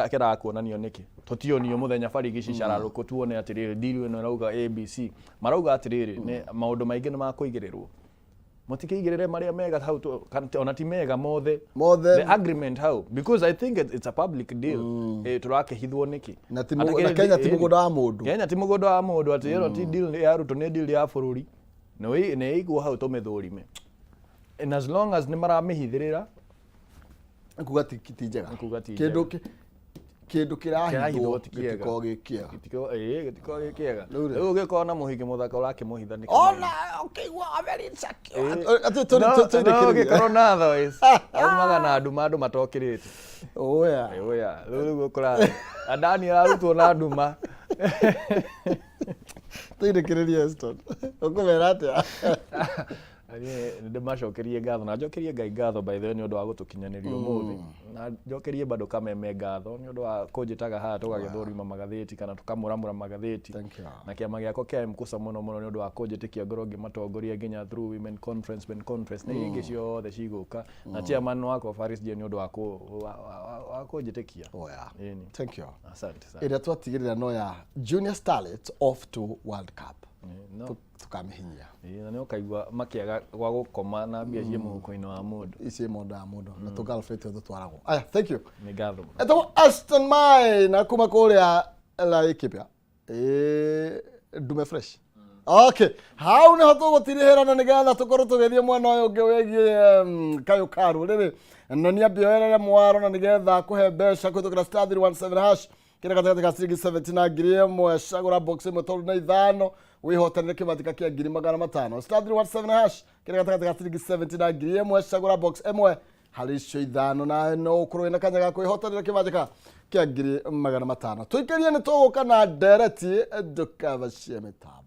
kĩraga kuonanio nĩkĩ tũtionio mũthenya barigici cararũkũ tuone atĩrĩrĩ, deal ĩno ĩrauga ABC, marauga atĩrĩrĩ, nĩ maũndũ maingĩ nĩ makũigĩrĩrwo, mũtikĩigĩrĩre marĩa mega hau kana ona ti mega mothe.
Mothe.
The agreement hau, because I think it's a public deal, tũrakĩhithwo nĩkĩ?
Na ti na Kenya ti mũgũnda wa mũndũ.
Kenya ti mũgũnda wa mũndũ, atĩ ĩno ti deal ya Ruto, nĩ deal ya bũrũri, nĩ ĩigwo hau tũmĩthũrime, and as long as nĩ maramĩhithĩrĩra,
kuga ti njega.
Kuga ti
kĩndũ
njega.
Kĩndũ
kĩrahithwo
kĩrahithwo
ti kĩega.
Gĩtikoragwo gĩ kĩega.
Gĩtikoragwo gĩ kĩega.
Rĩu rĩ.
Rĩu ũgĩkorwo na mũhiki mũthaka ũrakĩmũhitha nĩkĩ?
Ona ũkĩigua very insecure atĩ tũrĩ
No ũgĩkorwo na otherwise aumaga na nduma, andũ matokĩrĩte.
Oya.
Oya, rĩu nĩguo kũrathiĩ, Adani ararutwo na nduma.
Tũinĩkĩrĩrie, Eston, ũkũmera atĩa?
Nĩ ndĩmacokerie ngatho na njokerie Ngai ngatho by the way nĩ ũndũ wa gũtũkinyanĩria ũmũthĩ, na njokerie bado Kameme ngatho nĩ ũndũ wa kũnjĩtaga haha tũgagĩthũrima magathĩti kana tũkamũramũra magathĩti.
Thank you.
Na kĩama gĩakwa kĩa MKUSA mũno mũno nĩ ũndũ wa kũnjĩtĩkia ngorwo ngĩmatongoria nginya through women conference, men conference na iria ingĩ ciothe cigũka, na chairman wakwa Faris J nĩ ũndũ wa kũnjĩtĩkia.
Oh, yeah.
Ĩni.
Thank you.
Asante sana.
Ĩrĩa twatigĩrĩra no ya Junior Starlets off to World Cup.
No.
Tũkamĩhinyia.
Ĩĩ, na nĩ ũkaigua makĩaga gwa gũkoma na mbia ciĩ mũhuko-inĩ wa mũndũ.
Ici mũndũ wa mũndũ na tũgalfrĩte tũtwaragwo. Aya, thank you.
Nĩ ngatho mũno.
Etagwo Aston Mai na kuma kũrĩa Laikipia. Ĩĩ, ndume fresh. Okay, hau niho tũgũtirihĩra na nĩgetha tũkorwo tũgĩthiĩ mwena ũyũ ũngĩ wĩgiĩ kayũ ka rũrĩrĩ na niambie werere mwaro na nĩgetha kũhe mbeca kũhĩtũkĩra star 317 hash kĩrĩa gatagatĩ ka ciringi 70 na 1000. Cagũra box ĩmwe tondũ na ithano wĩhotanĩre kĩbatika kĩa 500,000. Star 317 hash kĩrĩa gatagatĩ ka ciringi 70 na 1000, cagũra box ĩmwe harĩ icio ithano na no ũkorwo wĩna kanya ga kwĩhotanĩra kĩbanjĩka kĩa 500,000. Tũikĩrie nĩ tũgũka na ndereti ndũkabacie mĩtambo.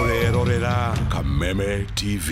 Ũrerorera Kameme TV.